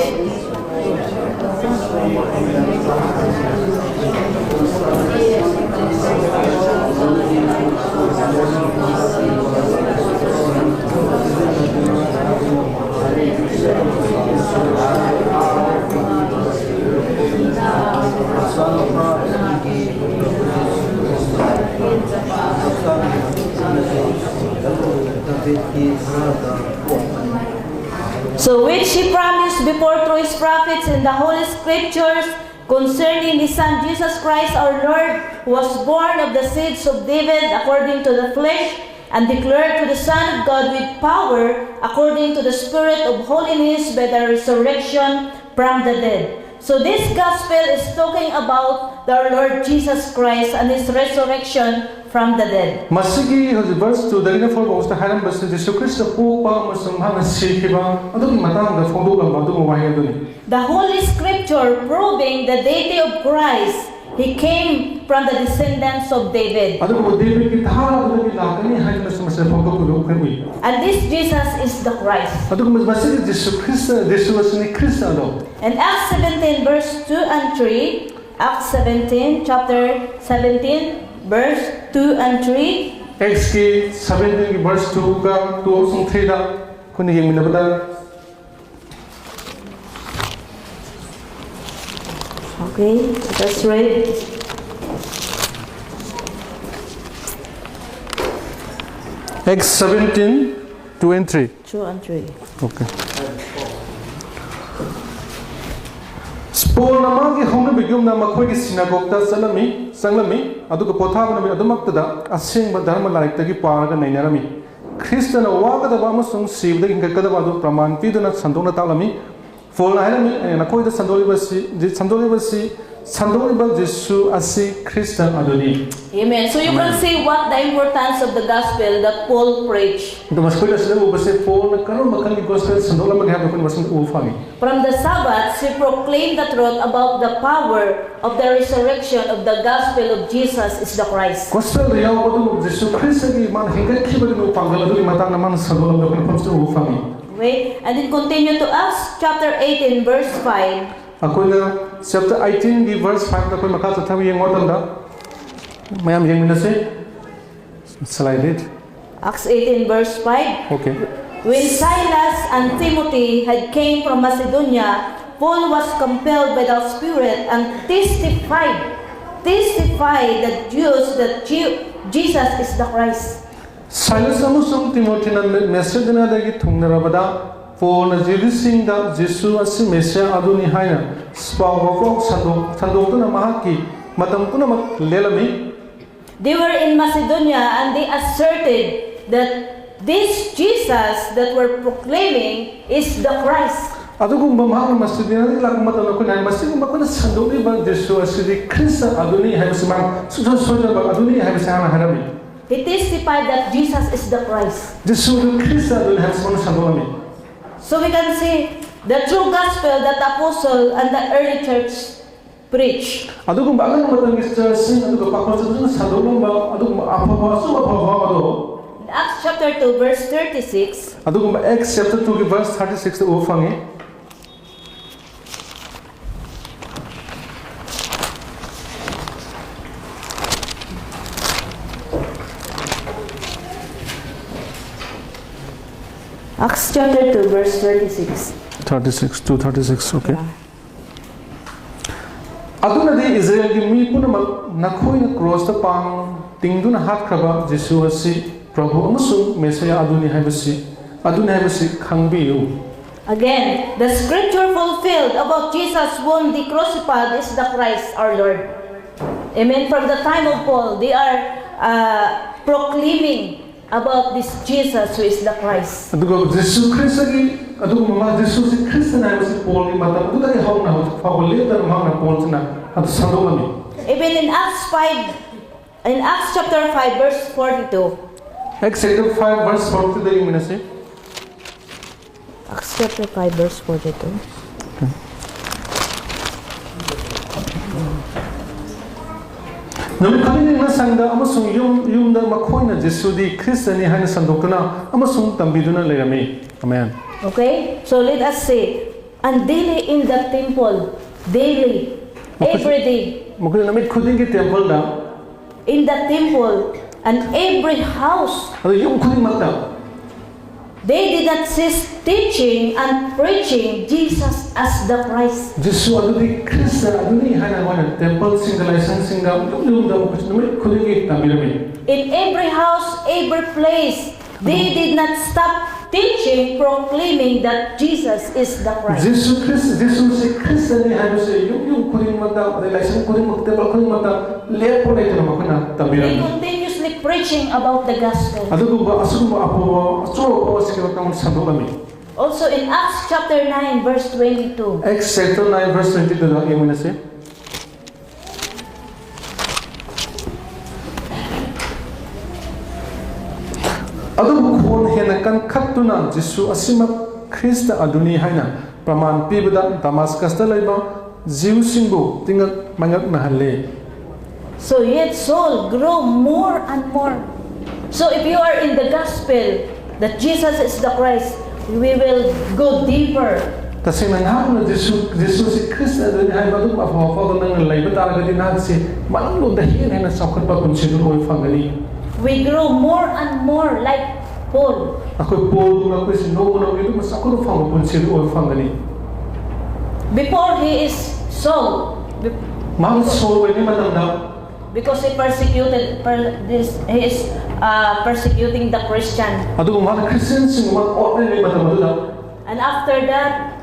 So which he promised before through his prophets in the Holy Scriptures concerning his Son Jesus Christ our Lord, who was born of the seeds of David according to the flesh, and declared to the Son of God with power according to the Spirit of holiness by the resurrection from the dead. So this gospel is talking about our Lord Jesus Christ and his resurrection from the dead. ꯃꯁꯤꯒꯤ ꯍꯧꯖꯤꯛ verse two ꯗꯒꯤꯅ four ꯐꯥꯎꯁꯤꯗ ꯍꯥꯏꯔꯝꯕꯁꯤ Jesus Christ ꯄꯣꯛꯄ ꯑꯃꯁꯨꯡ ꯃꯍꯥꯛꯅ ꯁꯤꯈꯤꯕ ꯑꯗꯨꯒꯤ ꯃꯇꯥꯡꯗ ꯐꯣꯡꯗꯣꯛꯂꯝꯕ ꯑꯗꯨꯒꯨꯝꯕ ꯋꯥꯍꯩ ꯑꯗꯨꯅꯤ. The Holy Scripture proving the deity of Christ, he came from the descendants of David. ꯑꯗꯨꯒꯨꯝꯕ ꯗꯦꯕꯤꯠꯀꯤ ꯙꯥꯔꯥꯗꯒꯤ ꯂꯥꯛꯀꯅꯤ ꯍꯥꯏꯕꯁꯨ ꯃꯁꯤꯗ ꯐꯣꯡꯗꯣꯛꯄꯗꯨ ꯑꯩꯈꯣꯏ ꯎꯏ. And this Jesus is the Christ. ꯑꯗꯨꯒꯨꯝꯕ ꯃꯁꯤꯒꯤ ꯖꯤꯁꯨ ꯈ꯭ꯔꯤꯁꯇ ꯖꯤꯁꯨ ꯑꯁꯤꯅꯤ ꯈ꯭ꯔꯤꯁꯇ ꯑꯗꯣ. In Acts seventeen, verse two and three, Acts seventeen, chapter seventeen, verse two and three. ꯑꯦꯛꯁꯀꯤ ꯁꯚꯦꯟꯇꯤꯟꯒꯤ verse two ꯒ two ꯑꯃꯁꯨꯡ three ꯗ ꯑꯩꯈꯣꯏꯅ ꯌꯦꯡꯃꯤꯟꯅꯕꯗ Okay, let's read. Acts seventeen, two and three. Two and three. Okay. ꯄꯣꯜꯅ ꯃꯥꯒꯤ ꯍꯧꯅꯕꯤꯒꯨꯝꯅ ꯃꯈꯣꯏꯒꯤ ꯁꯤꯅꯥꯒꯣꯒꯇ ꯆꯠꯂꯝꯃꯤ ꯆꯪꯂꯝꯃꯤ ꯑꯗꯨꯒ ꯄꯣꯊꯥꯕ ꯅꯨꯃꯤꯠ ꯑꯗꯨꯃꯛꯇꯗ ꯑꯁꯦꯡꯕ ꯙꯔꯃ ꯂꯥꯏꯔꯤꯛꯇꯒꯤ ꯄꯥꯔꯒ ꯅꯩꯅꯔꯝꯃꯤ. ꯈ꯭ꯔꯤꯁꯇꯅ ꯋꯥꯒꯗꯕ ꯑꯃꯁꯨꯡ ꯁꯤꯕꯗꯒꯤ ꯍꯤꯡꯒꯠꯀꯗꯕ ꯑꯗꯨ ꯄ꯭ꯔꯃꯥꯟ ꯄꯤꯗꯨꯅ ꯁꯟꯗꯣꯛꯅ ꯇꯥꯛꯂꯝꯃꯤ. ꯄꯣꯜꯅ ꯍꯥꯏꯔꯝꯃꯤ, "ꯑꯩꯅ ꯅꯈꯣꯏꯗ ꯁꯟꯗꯣꯛꯂꯤꯕꯁꯤ ꯁꯟꯗꯣꯛꯂꯤꯕꯁꯤ ꯁꯟꯗꯣꯛꯂꯤꯕ ꯖꯤꯁꯨ ꯑꯁꯤ ꯈ꯭ꯔꯤꯁꯇ ꯑꯗꯨꯅꯤ꯫ Amen. So you can see what the importance of the gospel that Paul preached. ꯑꯗꯨ ꯃꯁꯤꯗ ꯎꯕꯁꯦ ꯄꯣꯜꯅ ꯀꯔꯝꯕ ꯃꯈꯜꯒꯤ ꯒꯣꯁꯄꯦꯜ ꯁꯟꯗꯣꯛꯂꯝꯕꯒꯦ ꯍꯥꯏꯕꯗꯨ ꯑꯩꯈꯣꯏꯅ ꯃꯁꯤꯗ ꯎꯕ ꯐꯪꯉꯤ꯫ From the Sabbath, he proclaimed the truth about the power of the resurrection of the gospel of Jesus is the Christ. ꯒꯣꯁꯄꯦꯜꯗ ꯌꯥꯎꯕ ꯑꯗꯨꯒꯨꯝꯕ ꯖꯤꯁꯨ ꯈ꯭ꯔꯤꯁꯇꯒꯤ ꯃꯥꯅ ꯍꯤꯡꯒꯠꯈꯤꯕꯒꯤ ꯄꯥꯡꯒꯜ ꯑꯗꯨꯒꯤ ꯃꯇꯥꯡꯗ ꯃꯥꯅ ꯁꯟꯗꯣꯛꯂꯝꯕ ꯑꯩꯈꯣꯏꯅ ꯃꯐꯝꯁꯤꯗ ꯎꯕ ꯐꯪꯉꯤ꯫ Wait, and then continue to Acts chapter eighteen, verse five. ꯑꯩꯈꯣꯏꯅ ꯆꯦꯞꯇꯔ ꯑꯩꯠꯇꯤꯟꯒꯤ ꯚꯔꯁ ꯐꯥꯏꯚꯇ ꯑꯩꯈꯣꯏ ꯃꯈꯥ ꯆꯠꯊꯕ ꯌꯦꯡꯕ ꯃꯇꯝꯗ ꯃꯌꯥꯝ ꯌꯦꯡꯃꯤꯟꯅꯁꯤ꯫ Slide it. Acts eighteen, verse five. Okay. When Silas and Timothy had came from Macedonia, Paul was compelled by the Spirit and testified, testified the Jews that Je- Jesus is the Christ. ꯁꯥꯏꯂꯁ ꯑꯃꯁꯨꯡ ꯇꯤꯃꯣꯊꯤꯅ ꯃꯦꯁꯦꯗꯣꯅꯤꯌꯥꯗꯒꯤ ꯊꯨꯡꯅꯔꯕꯗ ꯄꯣꯜꯅ ꯖꯤꯍꯨꯗꯤꯁꯤꯡꯗ ꯖꯤꯁꯨ ꯑꯁꯤ ꯃꯦꯁꯤꯌꯥ ꯑꯗꯨꯅꯤ ꯍꯥꯏꯅ ꯄꯥꯎ ꯄꯥꯎ ꯁꯟꯗꯣꯛ- ꯁꯟꯗꯣꯛꯇꯨꯅ ꯃꯍꯥꯛꯀꯤ ꯃꯇꯝ ꯄꯨꯝꯅꯃꯛ ꯂꯦꯜꯂꯝꯃꯤ꯫ They were in Macedonia and they asserted that this Jesus that we're proclaiming is the Christ. ꯑꯗꯨꯒꯨꯝꯕ ꯃꯍꯥꯛꯅ ꯃꯁꯤꯗꯤꯅꯗꯒꯤ ꯂꯥꯛꯄ ꯃꯇꯝꯗ ꯑꯩꯈꯣꯏꯅ ꯍꯥꯏ, ꯃꯁꯤꯒꯨꯝꯕ ꯑꯩꯈꯣꯏꯅ ꯁꯟꯗꯣꯛꯂꯤꯕ ꯖꯤꯁꯨ ꯑꯁꯤꯗꯤ ꯈ꯭ꯔꯤꯁꯇ ꯑꯗꯨꯅꯤ ꯍꯥꯏꯕꯁꯤ ꯃꯍꯥꯛ ꯁꯨꯡꯁꯣꯏ ꯁꯣꯏꯗꯕ ꯑꯗꯨꯅꯤ ꯍꯥꯏꯕꯁꯤ ꯃꯍꯥꯛꯅ ꯍꯥꯏꯔꯝꯃꯤ꯫ He testified that Jesus is the Christ. ꯖꯤꯁꯨ ꯑꯗꯨ ꯈ꯭ꯔꯤꯁꯇ ꯑꯗꯨꯅꯤ ꯍꯥꯏꯕꯁꯤ ꯃꯍꯥꯛꯅ ꯁꯟꯗꯣꯛꯂꯝꯃꯤ꯫ So we can see the true gospel that the apostle and the early church preach. ꯑꯗꯨꯒꯨꯝꯕ ꯑꯉꯥꯡ ꯃꯇꯝꯒꯤ ꯆꯔꯆꯁꯤꯡ ꯑꯗꯨꯒ ꯄꯥꯈꯣꯟ ꯆꯠꯇꯨꯅ ꯁꯟꯗꯣꯛꯂꯝꯕ ꯑꯗꯨꯒꯨꯝꯕ ꯑꯐꯕ ꯑꯆꯨꯝꯕ ꯑꯐꯕ ꯑꯗꯣ In Acts chapter two, verse thirty-six, ꯑꯗꯨꯒꯨꯝꯕ Acts chapter two ꯒꯤ verse thirty six ꯇ ꯎꯕ ꯐꯪꯉꯤ꯫ Acts chapter two, verse thirty-six. Thirty six, two thirty six, okay. ꯑꯗꯨꯅꯗꯤ ꯏꯁꯔꯥꯌꯦꯜꯒꯤ ꯃꯤ ꯄꯨꯝꯅꯃꯛ, ꯅꯈꯣꯏꯅ ꯀ꯭ꯔꯣꯁꯇ ꯄꯥꯡ ꯇꯤꯡꯗꯨꯅ ꯍꯥꯠꯈ꯭ꯔꯕ ꯖꯤꯁꯨ ꯑꯁꯤ ꯄ꯭ꯔꯚꯨ ꯑꯃꯁꯨꯡ ꯃꯦꯁꯤꯌꯥ ꯑꯗꯨꯅꯤ ꯍꯥꯏꯕꯁꯤ, ꯑꯗꯨꯅꯤ ꯍꯥꯏꯕꯁꯤ ꯈꯪꯕꯤꯌꯨ꯫ Again, the scripture fulfilled about Jesus whom they crucified is the Christ our Lord. Amen. From the time of Paul, they are uh, proclaiming about this Jesus who is the Christ. ꯑꯗꯨꯒ ꯖꯤꯁꯨ ꯈ꯭ꯔꯤꯁꯇꯒꯤ, ꯑꯗꯨꯒꯨꯝꯕ ꯃꯥ ꯖꯤꯁꯨꯁꯤ ꯈ꯭ꯔꯤꯁꯇꯅꯤ ꯍꯥꯏꯕꯁꯤ ꯄꯣꯜꯒꯤ ꯃꯇꯝ ꯑꯗꯨꯗꯒꯤ ꯍꯧꯅ ꯍꯧꯖꯤꯛ ꯐꯥꯎꯕ ꯂꯦꯞꯇꯅ ꯃꯍꯥꯛꯅ ꯄꯣꯜꯁꯤꯅ ꯑꯗꯨ ꯁꯟꯗꯣꯛꯂꯝꯃꯤ꯫ Even in Acts five, in Acts chapter five, verse forty-two. Acts chapter five verse forty two the ꯌꯦꯡꯃꯤꯟꯅꯁꯤ꯫ Acts chapter five, verse forty-two. ꯅꯨꯃꯤꯠ ꯈꯨꯗꯤꯡꯒꯤ ꯃꯁꯪꯗ ꯑꯃꯁꯨꯡ ꯌꯨꯝ ꯌꯨꯝꯗ ꯃꯈꯣꯏꯅ ꯖꯤꯁꯨꯗꯤ ꯈ꯭ꯔꯤꯁꯇꯅꯤ ꯍꯥꯏꯅ ꯁꯟꯗꯣꯛꯇꯨꯅ ꯑꯃꯁꯨꯡ ꯇꯝꯕꯤꯗꯨꯅ ꯂꯩꯔꯝꯃꯤ꯫ Amen. Okay? So let us say, and daily in the temple, daily, every day, ꯃꯈꯣꯏꯅ ꯅꯨꯃꯤꯠ ꯈꯨꯗꯤꯡꯒꯤ ꯇꯦꯝꯄꯜꯗ, in the temple, and every house, ꯑꯗꯨ ꯌꯨꯝ ꯈꯨꯗꯤꯡꯃꯛꯇ they did not cease teaching and preaching Jesus as the Christ. ꯖꯤꯁꯨ ꯑꯗꯨꯗꯤ Christ ꯑꯗꯨꯅꯤ ꯍꯥꯏꯅ ꯃꯣꯏꯅ ꯇꯦꯝꯄꯜꯁꯤꯡꯗ, ꯂꯥꯏꯁꯪꯁꯤꯡꯗ, ꯌꯨꯝ ꯌꯨꯝꯗ ꯃꯈꯣꯏꯁꯨ ꯅꯨꯃꯤꯠ ꯈꯨꯗꯤꯡꯒꯤ ꯇꯝꯕꯤꯔꯝꯃꯤ꯫ In every house, every place, they did not stop teaching, proclaiming that Jesus is the Christ. ꯖꯤꯁꯨ ꯈ꯭ꯔꯤꯁ, ꯖꯤꯁꯨꯁꯤ ꯈ꯭ꯔꯤꯁꯇꯅꯤ ꯍꯥꯏꯕꯁꯦ ꯌꯨꯝ ꯌꯨꯝ ꯈꯨꯗꯤꯡꯃꯛꯇ, ꯑꯗꯩ ꯂꯥꯏꯁꯪ ꯈꯨꯗꯤꯡꯃꯛ, ꯇꯦꯝꯄꯜ ꯈꯨꯗꯤꯡꯃꯛꯇ ꯂꯦꯞꯄ ꯂꯩꯇꯅ ꯃꯈꯣꯏꯅ They ꯇꯝꯕꯤꯔꯝꯃꯤ꯫ continuously preaching about the gospel. ꯑꯗꯨꯒꯨꯝꯕ ꯑꯁꯤꯒꯨꯝꯕ ꯑꯐꯕ, ꯑꯆꯨꯝꯕ ꯑꯐꯕꯁꯤꯡ ꯑꯗꯨ ꯁꯟꯗꯣꯛꯂꯝꯃꯤ꯫ Also in Acts chapter nine, verse twenty-two. Acts chapter nine verse twenty two ꯗ ꯌꯦꯡꯃꯤꯟꯅꯁꯤ꯫ ꯑꯗꯨꯕꯨ ꯈꯣꯟ ꯍꯦꯟꯅ ꯀꯟꯈꯠꯇꯨꯅ ꯖꯤꯁꯨ ꯑꯁꯤꯃꯛ ꯈ꯭ꯔꯤꯁꯇ ꯑꯗꯨꯅꯤ ꯍꯥꯏꯅ ꯄ꯭ꯔꯃꯥꯟ ꯄꯤꯕꯗ ꯗꯃꯥꯁꯀꯁꯇ ꯂꯩꯕ ꯖꯤꯎꯁꯤꯡꯕꯨ ꯇꯤꯡꯉꯛ ꯃꯥꯏꯉꯛꯅꯍꯜꯂꯦ꯫ So yet Saul grew more and more. So if you are in the gospel that Jesus is the Christ, we will go deeper. ꯇꯁꯦꯡꯅ ꯅꯍꯥꯛꯅ ꯖꯤꯁꯨ, ꯖꯤꯁꯨꯁꯤ ꯈ꯭ꯔꯤꯁꯇ ꯑꯗꯨꯅꯤ ꯍꯥꯏꯕ ꯑꯗꯨꯒꯨꯝꯕ ꯑꯐꯕ ꯋꯥꯈꯜꯗ ꯅꯪꯅ ꯂꯩꯕ ꯇꯥꯔꯒꯗꯤ ꯅꯍꯥꯛꯁꯤ ꯃꯅꯨꯡꯂꯣꯝꯗ ꯍꯦꯟꯅ ꯍꯦꯟꯅ ꯆꯥꯎꯈꯠꯄ ꯄꯨꯟꯁꯤꯗꯨ ꯑꯣꯏꯕ ꯐꯪꯒꯅꯤ꯫ We grow more and more like Paul. ꯑꯩꯈꯣꯏ ꯄꯣꯜꯒꯨꯝꯅ ꯑꯩꯈꯣꯏꯁꯤ ꯅꯣꯡꯃ ꯅꯣꯡꯃꯒꯤ ꯑꯗꯨꯝ ꯆꯥꯎꯈꯠꯄ ꯐꯪꯕ ꯄꯨꯟꯁꯤꯗꯨ ꯑꯣꯏꯕ ꯐꯪꯒꯅꯤ꯫ Before he is Saul, be- ꯃꯍꯥꯛ ꯁꯣꯜ ꯑꯣꯏꯔꯤꯉꯩ ꯃꯇꯝꯗ because he persecuted, per, this, he is uh, persecuting the Christian. ꯑꯗꯨꯒ ꯃꯍꯥꯛꯅ ꯈ꯭ꯔꯤꯁꯇꯤꯌꯟꯁꯤꯡꯕꯨ ꯃꯍꯥꯛ ꯑꯣꯠꯂꯤꯉꯩ ꯃꯇꯝ ꯑꯗꯨꯗ And after that,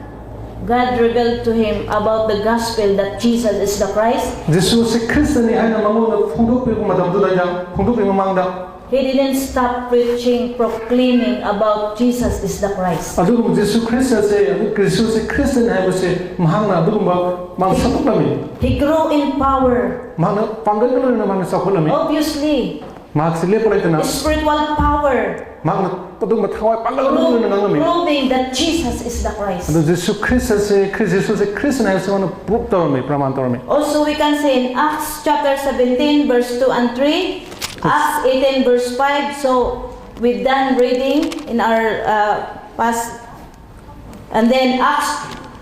God revealed to him about the gospel that Jesus is the Christ. ꯖꯤꯁꯨꯁꯤ ꯈ꯭ꯔꯤꯁꯇꯅꯤ ꯍꯥꯏꯅ ꯃꯉꯣꯟꯗ ꯐꯣꯡꯗꯣꯛꯄꯤꯕ ꯃꯇꯝꯗꯨꯗ, ꯐꯣꯡꯗꯣꯛꯄꯤꯕ ꯃꯃꯥꯡꯗ He didn't stop preaching, proclaiming about Jesus is the Christ. ꯑꯗꯨꯒꯨꯝꯕ ꯖꯤꯁꯨ ꯈ꯭ꯔꯤꯁꯇꯁꯦ, ꯑꯗꯨ ꯖꯤꯁꯨꯁꯦ ꯈ꯭ꯔꯤꯁꯇꯅꯤ ꯍꯥꯏꯕꯁꯦ ꯃꯍꯥꯛꯅ ꯑꯗꯨꯒꯨꯝꯕ ꯃꯥꯅ ꯁꯟꯗꯣꯛꯂꯝꯃꯤ꯫ He grew in power. ꯃꯍꯥꯛꯅ ꯄꯥꯡꯒꯜꯒ ꯂꯣꯏꯅꯅ ꯃꯥꯅ ꯆꯥꯎꯈꯠꯂꯝꯃꯤ꯫ Obviously, ꯃꯍꯥꯛꯁꯦ ꯂꯦꯞꯄ ꯂꯩꯇꯅ spiritual power. ꯃꯍꯥꯛꯅ ꯑꯗꯨꯒꯨꯝꯕ ꯊꯋꯥꯏ ꯄꯥꯡꯒꯜꯒ ꯂꯣꯏꯅꯅ ꯉꯥꯡꯉꯝꯃꯤ꯫ Proving that Jesus is the Christ. ꯑꯗꯨ ꯖꯤꯁꯨ ꯈ꯭ꯔꯤꯁꯇꯁꯦ, ꯈ꯭ꯔꯤꯁ ꯖꯤꯁꯨꯁꯦ ꯈ꯭ꯔꯤꯁꯇꯅꯤ ꯍꯥꯏꯕꯁꯦ ꯃꯥꯅ ꯄ꯭ꯔꯨꯞ ꯇꯧꯔꯝꯃꯤ, ꯄ꯭ꯔꯃꯥꯟ ꯇꯧꯔꯝꯃꯤ꯫ Also, we can say in Acts chapter seventeen, verse two and three, Acts eighteen, verse five. So, we've done reading in our uh, past. And then Acts,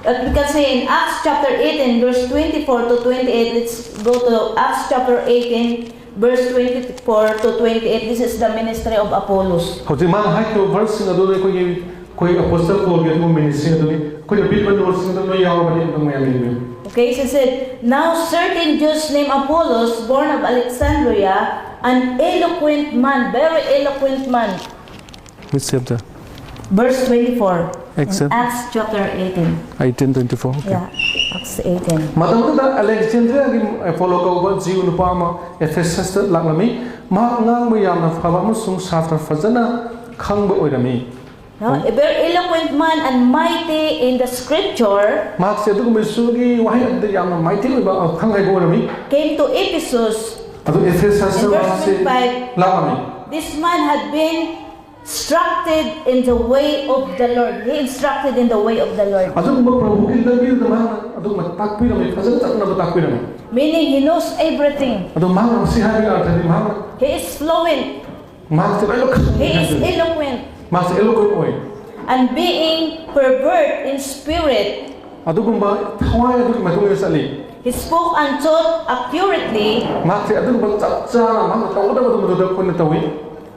uh, we can say in Acts chapter eighteen, verse twenty-four to twenty-eight. Let's go to Acts chapter eighteen, verse twenty-four to twenty-eight. This is the ministry of Apollos. ꯍꯧꯖꯤꯛ ꯃꯥꯅ ꯍꯥꯏꯈꯤꯕ ꯚꯔꯁꯁꯤꯡ ꯑꯗꯨꯗ ꯑꯩꯈꯣꯏꯒꯤ ꯑꯩꯈꯣꯏ ꯑꯦꯄꯣꯁꯇꯜ ꯄꯣꯜꯒꯤ ꯑꯗꯨꯒꯨꯝꯕ ministry ꯑꯗꯨꯅꯤ꯫ ꯑꯩꯈꯣꯏꯅ ꯄꯤꯕ ꯅꯣꯠꯁꯤꯡ ꯑꯗꯨ ꯂꯣꯏ ꯌꯥꯎꯔꯕꯅꯤ, ꯑꯗꯨꯝ ꯃꯌꯥꯝ ꯌꯦꯡꯕꯤꯌꯨ꯫ Okay, she said, "Now certain Jews named Apollos, born of Alexandria, an eloquent man, very eloquent man." Which chapter? Verse twenty-four. Acts In Acts chapter eighteen. Eighteen twenty-four. Okay. Yeah, Acts eighteen. ꯃꯇꯝꯗꯨꯗ ꯑꯂꯦꯛꯖꯦꯟꯗ꯭ꯔꯤꯌꯥꯒꯤ Apollo ꯀꯧꯕ ꯖꯤꯎ ꯅꯨꯄꯥ ꯑꯃ ꯑꯦꯐꯦꯁꯁꯇ ꯂꯥꯛꯂꯝꯃꯤ꯫ ꯃꯍꯥꯛ ꯉꯥꯡꯕ ꯌꯥꯝꯅ ꯐꯕ ꯑꯃꯁꯨꯡ ꯁꯥꯁꯇ꯭ꯔ ꯐꯖꯅ ꯈꯪꯕ ꯑꯣꯏꯔꯝꯃꯤ꯫ No? A very eloquent man and mighty in the scripture ꯃꯍꯥꯛꯁꯦ ꯑꯗꯨꯒꯨꯝꯕ ꯏꯁꯣꯔꯒꯤ ꯋꯥꯍꯩ ꯑꯗꯨꯗ ꯌꯥꯝꯅ ꯃꯥꯏꯇꯤ ꯑꯣꯏꯕ ꯑꯈꯪ ꯑꯍꯩꯕ ꯑꯣꯏꯔꯝꯃꯤ꯫ came to Ephesus. ꯑꯗꯨ ꯑꯦꯐꯦꯁꯁꯇ In verse ꯃꯍꯥꯛꯁꯦ twenty-five. ꯂꯥꯛꯂꯝꯃꯤ꯫ This man had been instructed in the way of the Lord. He instructed in the way of the Lord. ꯑꯗꯨꯒꯨꯝꯕ ꯄ꯭ꯔꯚꯨꯒꯤ ꯂꯝꯕꯤꯗ ꯃꯍꯥꯛꯅ ꯑꯗꯨꯒꯨꯝꯕ ꯇꯥꯛꯄꯤꯔꯝꯃꯤ, ꯐꯖꯅ ꯆꯠꯅꯕ ꯇꯥꯛꯄꯤꯔꯝꯃꯤ꯫ Meaning he knows everything. ꯑꯗꯣ ꯃꯍꯥꯛꯅ ꯁꯤ ꯍꯥꯏꯕꯒꯤ ꯑꯔꯊꯗꯤ ꯃꯍꯥꯛꯅ He is fluent. ꯃꯍꯥꯛꯁꯦ ꯂꯣꯏꯅꯃꯛ He is ꯈꯪꯉꯤ꯫ Eloquent. ꯃꯍꯥꯛꯁꯦ ꯑꯦꯂꯣꯀ꯭ꯋꯦꯟ ꯑꯣꯏ꯫ And being pervert in spirit, ꯑꯗꯨꯒꯨꯝꯕ ꯊꯋꯥꯏ ꯑꯗꯨꯒꯤ ꯃꯇꯨꯡ ꯏꯟꯅ ꯆꯠꯂꯤ꯫ He spoke and taught accurately ꯃꯍꯥꯛꯁꯦ ꯑꯗꯨꯒꯨꯝꯕ ꯆꯞ ꯆꯥꯅ ꯃꯍꯥꯛꯅ ꯇꯧꯒꯗꯕ ꯑꯗꯨꯝꯕꯗꯨꯗ ꯑꯩꯈꯣꯏꯅ ꯇꯧꯏ꯫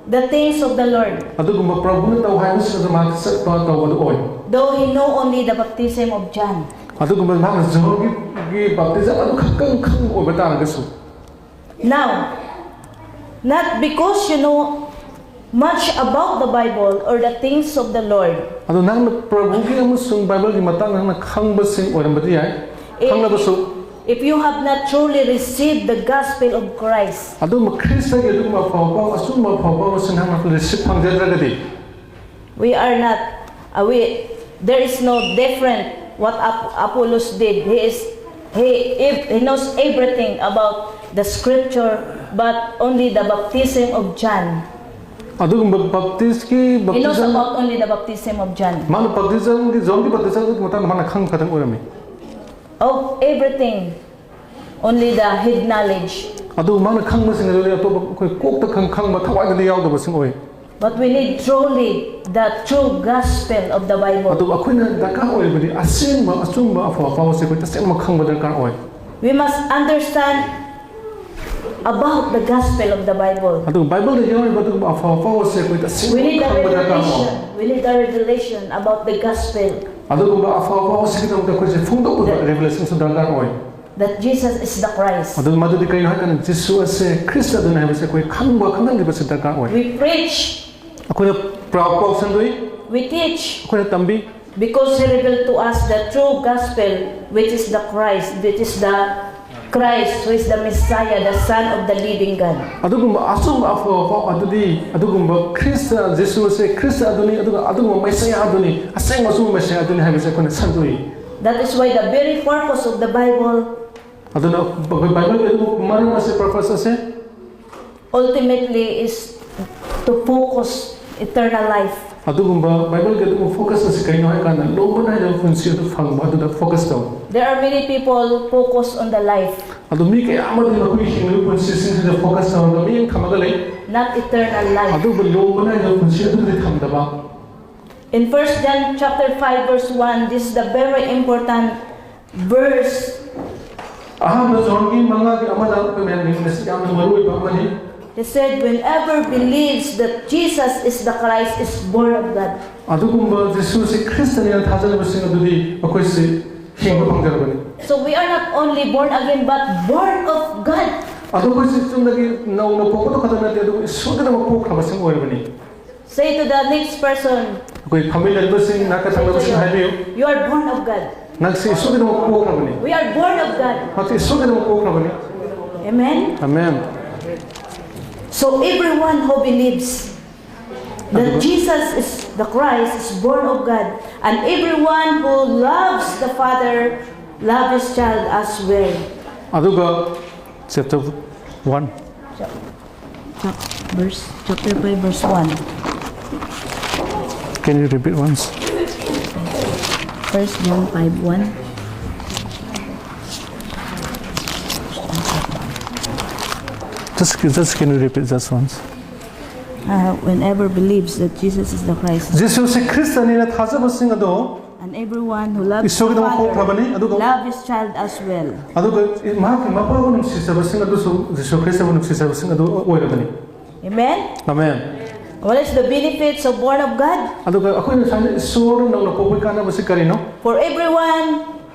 The things of the Lord, ꯑꯗꯨꯒꯨꯝꯕ ꯄ꯭ꯔꯚꯨꯅ ꯇꯧ ꯍꯥꯏꯕꯁꯤꯡ ꯑꯗꯨ ꯃꯍꯥꯛ ꯆꯠꯄ ꯇꯧꯕꯗꯨ ꯑꯣꯏ꯫ Though he know only the baptism of John. ꯑꯗꯨꯒꯨꯝꯕ ꯃꯍꯥꯛꯅ ꯖꯣꯟꯒꯤ ꯕꯥꯞꯇꯤꯖꯝ ꯑꯗꯨ ꯈꯛꯇꯪ ꯈꯪꯕ ꯑꯣꯏꯕ ꯇꯥꯔꯒꯁꯨ꯫ Now, not because you know much about the Bible or the things of the Lord, ꯑꯗꯣ ꯅꯪꯅ ꯄ꯭ꯔꯚꯨꯒꯤ ꯑꯃꯁꯨꯡ ꯕꯥꯏꯕꯜꯒꯤ ꯃꯇꯥꯡꯗ ꯅꯪꯅ ꯈꯪꯕꯁꯤꯡ ꯑꯣꯏꯔꯝꯕꯗꯤ ꯌꯥꯏ꯫ ꯈꯪꯂꯕꯁꯨ If you have not truly received the gospel of Christ, ꯑꯗꯨꯒꯨꯝꯕ ꯈ꯭ꯔꯤꯁꯇꯒꯤ ꯑꯗꯨꯒꯨꯝꯕ ꯑꯐꯕ ꯄꯥꯎ, ꯑꯆꯨꯝꯕ ꯑꯐꯕ ꯄꯥꯎ ꯑꯁꯤ ꯅꯍꯥꯛꯅ receipt ꯐꯪꯖꯗ꯭ꯔꯒꯗꯤ, we are not, uh, we, there is no different what Ap- Apollos did. He is, he, ev- he knows everything about the scripture, but only the baptism of John. ꯑꯗꯨꯒꯨꯝꯕ ꯕꯞꯇꯤꯁꯀꯤ He knows baptism about only the baptism of John. ꯃꯥꯅ ꯕꯞꯇꯤꯖꯝꯒꯤ, ꯖꯣꯟꯒꯤ ꯕꯞꯇꯤꯖꯝꯒꯤ ꯃꯇꯥꯡꯗ ꯃꯥꯅ ꯈꯪꯕ ꯈꯛꯇꯪ ꯑꯣꯏꯔꯝꯃꯤ. Of everything, only the head knowledge. ꯑꯗꯨ ꯃꯥꯅ ꯈꯪꯕꯁꯤꯡ ꯑꯗꯨꯗꯤ ꯑꯇꯣꯞꯄ ꯑꯩꯈꯣꯏ ꯀꯣꯛꯇ ꯈꯪ ꯈꯪꯕ, ꯊꯋꯥꯏꯗꯗꯤ ꯌꯥꯎꯗꯕꯁꯤꯡ ꯑꯣꯏ. But we need truly the true gospel of the Bible. ꯑꯗꯨ ꯑꯩꯈꯣꯏꯅ ꯗꯔꯀꯥꯔ ꯑꯣꯏꯕꯗꯤ ꯑꯁꯦꯡꯕ ꯑꯆꯨꯝꯕ ꯑꯐꯕ ꯄꯥꯎꯁꯦ ꯑꯩꯈꯣꯏ ꯇꯁꯦꯡꯅ ꯈꯪꯕ ꯗꯔꯀꯥꯔ ꯑꯣꯏ. We must understand about the gospel of the Bible. ꯑꯗꯨꯒ ꯕꯥꯏꯕꯜꯗ ꯌꯥꯎꯔꯤꯕ ꯑꯗꯨꯒꯨꯝꯕ ꯑꯐꯕ ꯄꯥꯎꯁꯦ ꯑꯩꯈꯣꯏ We ꯇꯁꯦꯡꯅ need the ꯈꯪꯕ ꯗꯔꯀꯥꯔ ꯑꯣꯏ. Revelation. We need the revelation about the gospel. ꯑꯗꯨꯒꯨꯝꯕ ꯑꯐꯕ ꯄꯥꯎꯁꯤꯒꯤꯗꯃꯛꯇ ꯑꯩꯈꯣꯏꯁꯦ ꯐꯣꯡꯗꯣꯛꯄ ꯔꯤꯚꯤꯂꯦꯁꯟꯁꯨ ꯗꯔꯀꯥꯔ ꯑꯣꯏ. That Jesus is the Christ. ꯑꯗꯨ ꯃꯗꯨꯗꯤ ꯀꯔꯤꯅꯣ ꯍꯥꯏꯀꯥꯟꯗ ꯖꯤꯁꯨ ꯑꯁꯦ ꯈ꯭ꯔꯤꯁꯇ ꯑꯗꯨꯅꯤ ꯍꯥꯏꯕꯁꯦ ꯑꯩꯈꯣꯏ ꯈꯪꯕ ꯈꯪꯍꯟꯈꯤꯕꯁꯦ ꯗꯔꯀꯥꯔ ꯑꯣꯏ. We preach, ꯑꯩꯈꯣꯏꯅ ꯄ꯭ꯔꯥꯎ ꯄꯥꯎ ꯁꯟꯗꯣꯛꯏ, we teach, ꯑꯩꯈꯣꯏꯅ ꯇꯝꯕꯤ. because He revealed to us the true gospel, which is the Christ, which is the Christ, who is the Messiah, the Son of the living God. ꯑꯗꯨꯒꯨꯝꯕ ꯑꯆꯨꯝꯕ ꯑꯐꯕ ꯄꯥꯎ ꯑꯗꯨꯗꯤ ꯑꯗꯨꯒꯨꯝꯕ ꯈ꯭ꯔꯤꯁꯇ, ꯖꯤꯁꯨ ꯑꯁꯦ ꯈ꯭ꯔꯤꯁꯇ ꯑꯗꯨꯅꯤ, ꯑꯗꯨꯒ ꯑꯗꯨꯒꯨꯝꯕ ꯃꯦꯁꯤꯌꯥ ꯑꯗꯨꯅꯤ, ꯑꯁꯦꯡꯕ ꯑꯆꯨꯝꯕ ꯃꯦꯁꯤꯌꯥ ꯑꯗꯨꯅꯤ ꯍꯥꯏꯕꯁꯦ ꯑꯩꯈꯣꯏꯅ ꯁꯟꯗꯣꯛꯏ. That is why the very purpose of the Bible ꯑꯗꯨꯅ ꯕꯥꯏꯕꯜꯒꯤ ꯑꯗꯨꯒꯨꯝꯕ ꯃꯔꯝ ꯑꯁꯦ, ꯄꯔꯄꯁ ꯑꯁꯦ ultimately is to focus eternal life. ꯑꯗꯨꯒꯨꯝꯕ ꯕꯥꯏꯕꯜꯒꯤ ꯑꯗꯨꯒꯨꯝꯕ ꯐꯣꯀꯁ ꯑꯁꯤ ꯀꯩꯅꯣ ꯍꯥꯏꯀꯥꯟꯗ ꯂꯣꯝꯕ ꯅꯥꯏꯗꯕ ꯄꯨꯟꯁꯤ ꯑꯗꯨ ꯐꯪꯕ ꯑꯗꯨꯗ ꯐꯣꯀꯁ ꯇꯧ. There are many people focus on the life, ꯑꯗꯨ ꯃꯤ ꯀꯌꯥ ꯑꯃꯗꯤ ꯃꯈꯣꯏꯒꯤ ꯍꯤꯡꯂꯤꯕ ꯄꯨꯟꯁꯤꯁꯤꯡꯁꯤꯗ ꯐꯣꯀꯁ ꯇꯧꯔꯒ ꯃꯤꯠꯌꯦꯡ ꯊꯝꯃꯒ ꯂꯩ. not eternal life. ꯑꯗꯨꯕꯨ ꯂꯣꯝꯕ ꯅꯥꯏꯗꯕ ꯄꯨꯟꯁꯤ ꯑꯗꯨꯗꯤ ꯊꯝꯗꯕ. In First John chapter five verse one, this is the very important verse. ꯑꯍꯥꯟꯕ ꯖꯣꯟꯒꯤ ꯃꯉꯥꯒꯤ ꯑꯃꯗ ꯑꯩꯈꯣꯏ ꯃꯌꯥꯝ ꯌꯦꯡꯕꯁꯤ ꯌꯥꯝꯅ ꯃꯔꯨ ꯑꯣꯏꯕ ꯑꯃꯅꯤ. He said, whoever believes that Jesus is the Christ is born of God. ꯑꯗꯨꯒꯨꯝꯕ ꯖꯤꯁꯨꯁꯤ ꯈ꯭ꯔꯤꯁꯇꯅꯦꯅ ꯊꯥꯖꯔꯕꯁꯤꯡ ꯑꯗꯨꯗꯤ ꯑꯩꯈꯣꯏꯁꯤ ꯍꯤꯡꯕ ꯐꯪꯖꯔꯕꯅꯤ. So we are not only born again, but born of God. ꯑꯗꯨ ꯑꯩꯈꯣꯏꯁꯤ ꯆꯨꯝꯅꯒꯤ ꯅꯧꯅ ꯄꯣꯛꯄꯗꯣ ꯈꯛꯇ ꯅꯠꯇꯦ, ꯑꯗꯨꯕꯨ ꯏꯁꯣꯔꯒꯤꯗꯃꯛ ꯄꯣꯛꯈ꯭ꯔꯕꯁꯤꯡ ꯑꯣꯏꯔꯕꯅꯤ. Say to the next person, ꯑꯩꯈꯣꯏ ꯐꯝꯃꯤꯟꯅꯔꯤꯕꯁꯤꯡ, ꯅꯥꯀꯟ ꯊꯪꯅꯕꯁꯤꯡ ꯍꯥꯏꯕꯤꯌꯨ. you are born of God. ꯅꯪꯁꯦ ꯏꯁꯣꯔꯒꯤꯗꯃꯛ ꯄꯣꯛꯈ꯭ꯔꯕꯅꯤ꯫ We are born of God. ꯅꯪꯁꯦ ꯏꯁꯣꯔꯒꯤꯗꯃꯛ ꯄꯣꯛꯈ꯭ꯔꯕꯅꯤ꯫ Amen. Amen. So everyone who believes that Jesus is the Christ is born of God, and everyone who loves the Father loves his child as well. ꯑꯗꯨꯒ chapter one. Verse, chapter five, verse one. Can you repeat once? First John five one. Just, just can you repeat just once? Uh, whenever believes that Jesus is the Christ, ꯖꯤꯁꯨꯁꯤ ꯈ꯭ꯔꯤꯁꯇꯅꯤꯅ ꯊꯥꯖꯕꯁꯤꯡ ꯑꯗꯣ and everyone who loves the ꯏꯁꯣꯔꯒꯤꯗꯃꯛ Father ꯄꯣꯛꯈ꯭ꯔꯕꯅꯤ, ꯑꯗꯨꯒ love his child as well. ꯑꯗꯨꯒ ꯃꯍꯥꯛꯀꯤ ꯃꯄꯥꯕꯨ ꯅꯨꯡꯁꯤꯖꯕꯁꯤꯡ ꯑꯗꯨꯁꯨ ꯖꯤꯁꯨ ꯈ꯭ꯔꯤꯁꯇꯕꯨ ꯅꯨꯡꯁꯤꯖꯕꯁꯤꯡ ꯑꯗꯨ ꯑꯣꯏꯔꯕꯅꯤ꯫ Amen. Amen. What is the benefits of born of God? ꯑꯗꯨꯒ ꯑꯩꯈꯣꯏꯅ ꯁꯨꯃꯥꯏꯅ ꯏꯁꯣꯔ ꯅꯧꯅ ꯄꯣꯛꯄꯒꯤ ꯀꯥꯟꯅꯕꯁꯤ ꯀꯔꯤꯅꯣ? For everyone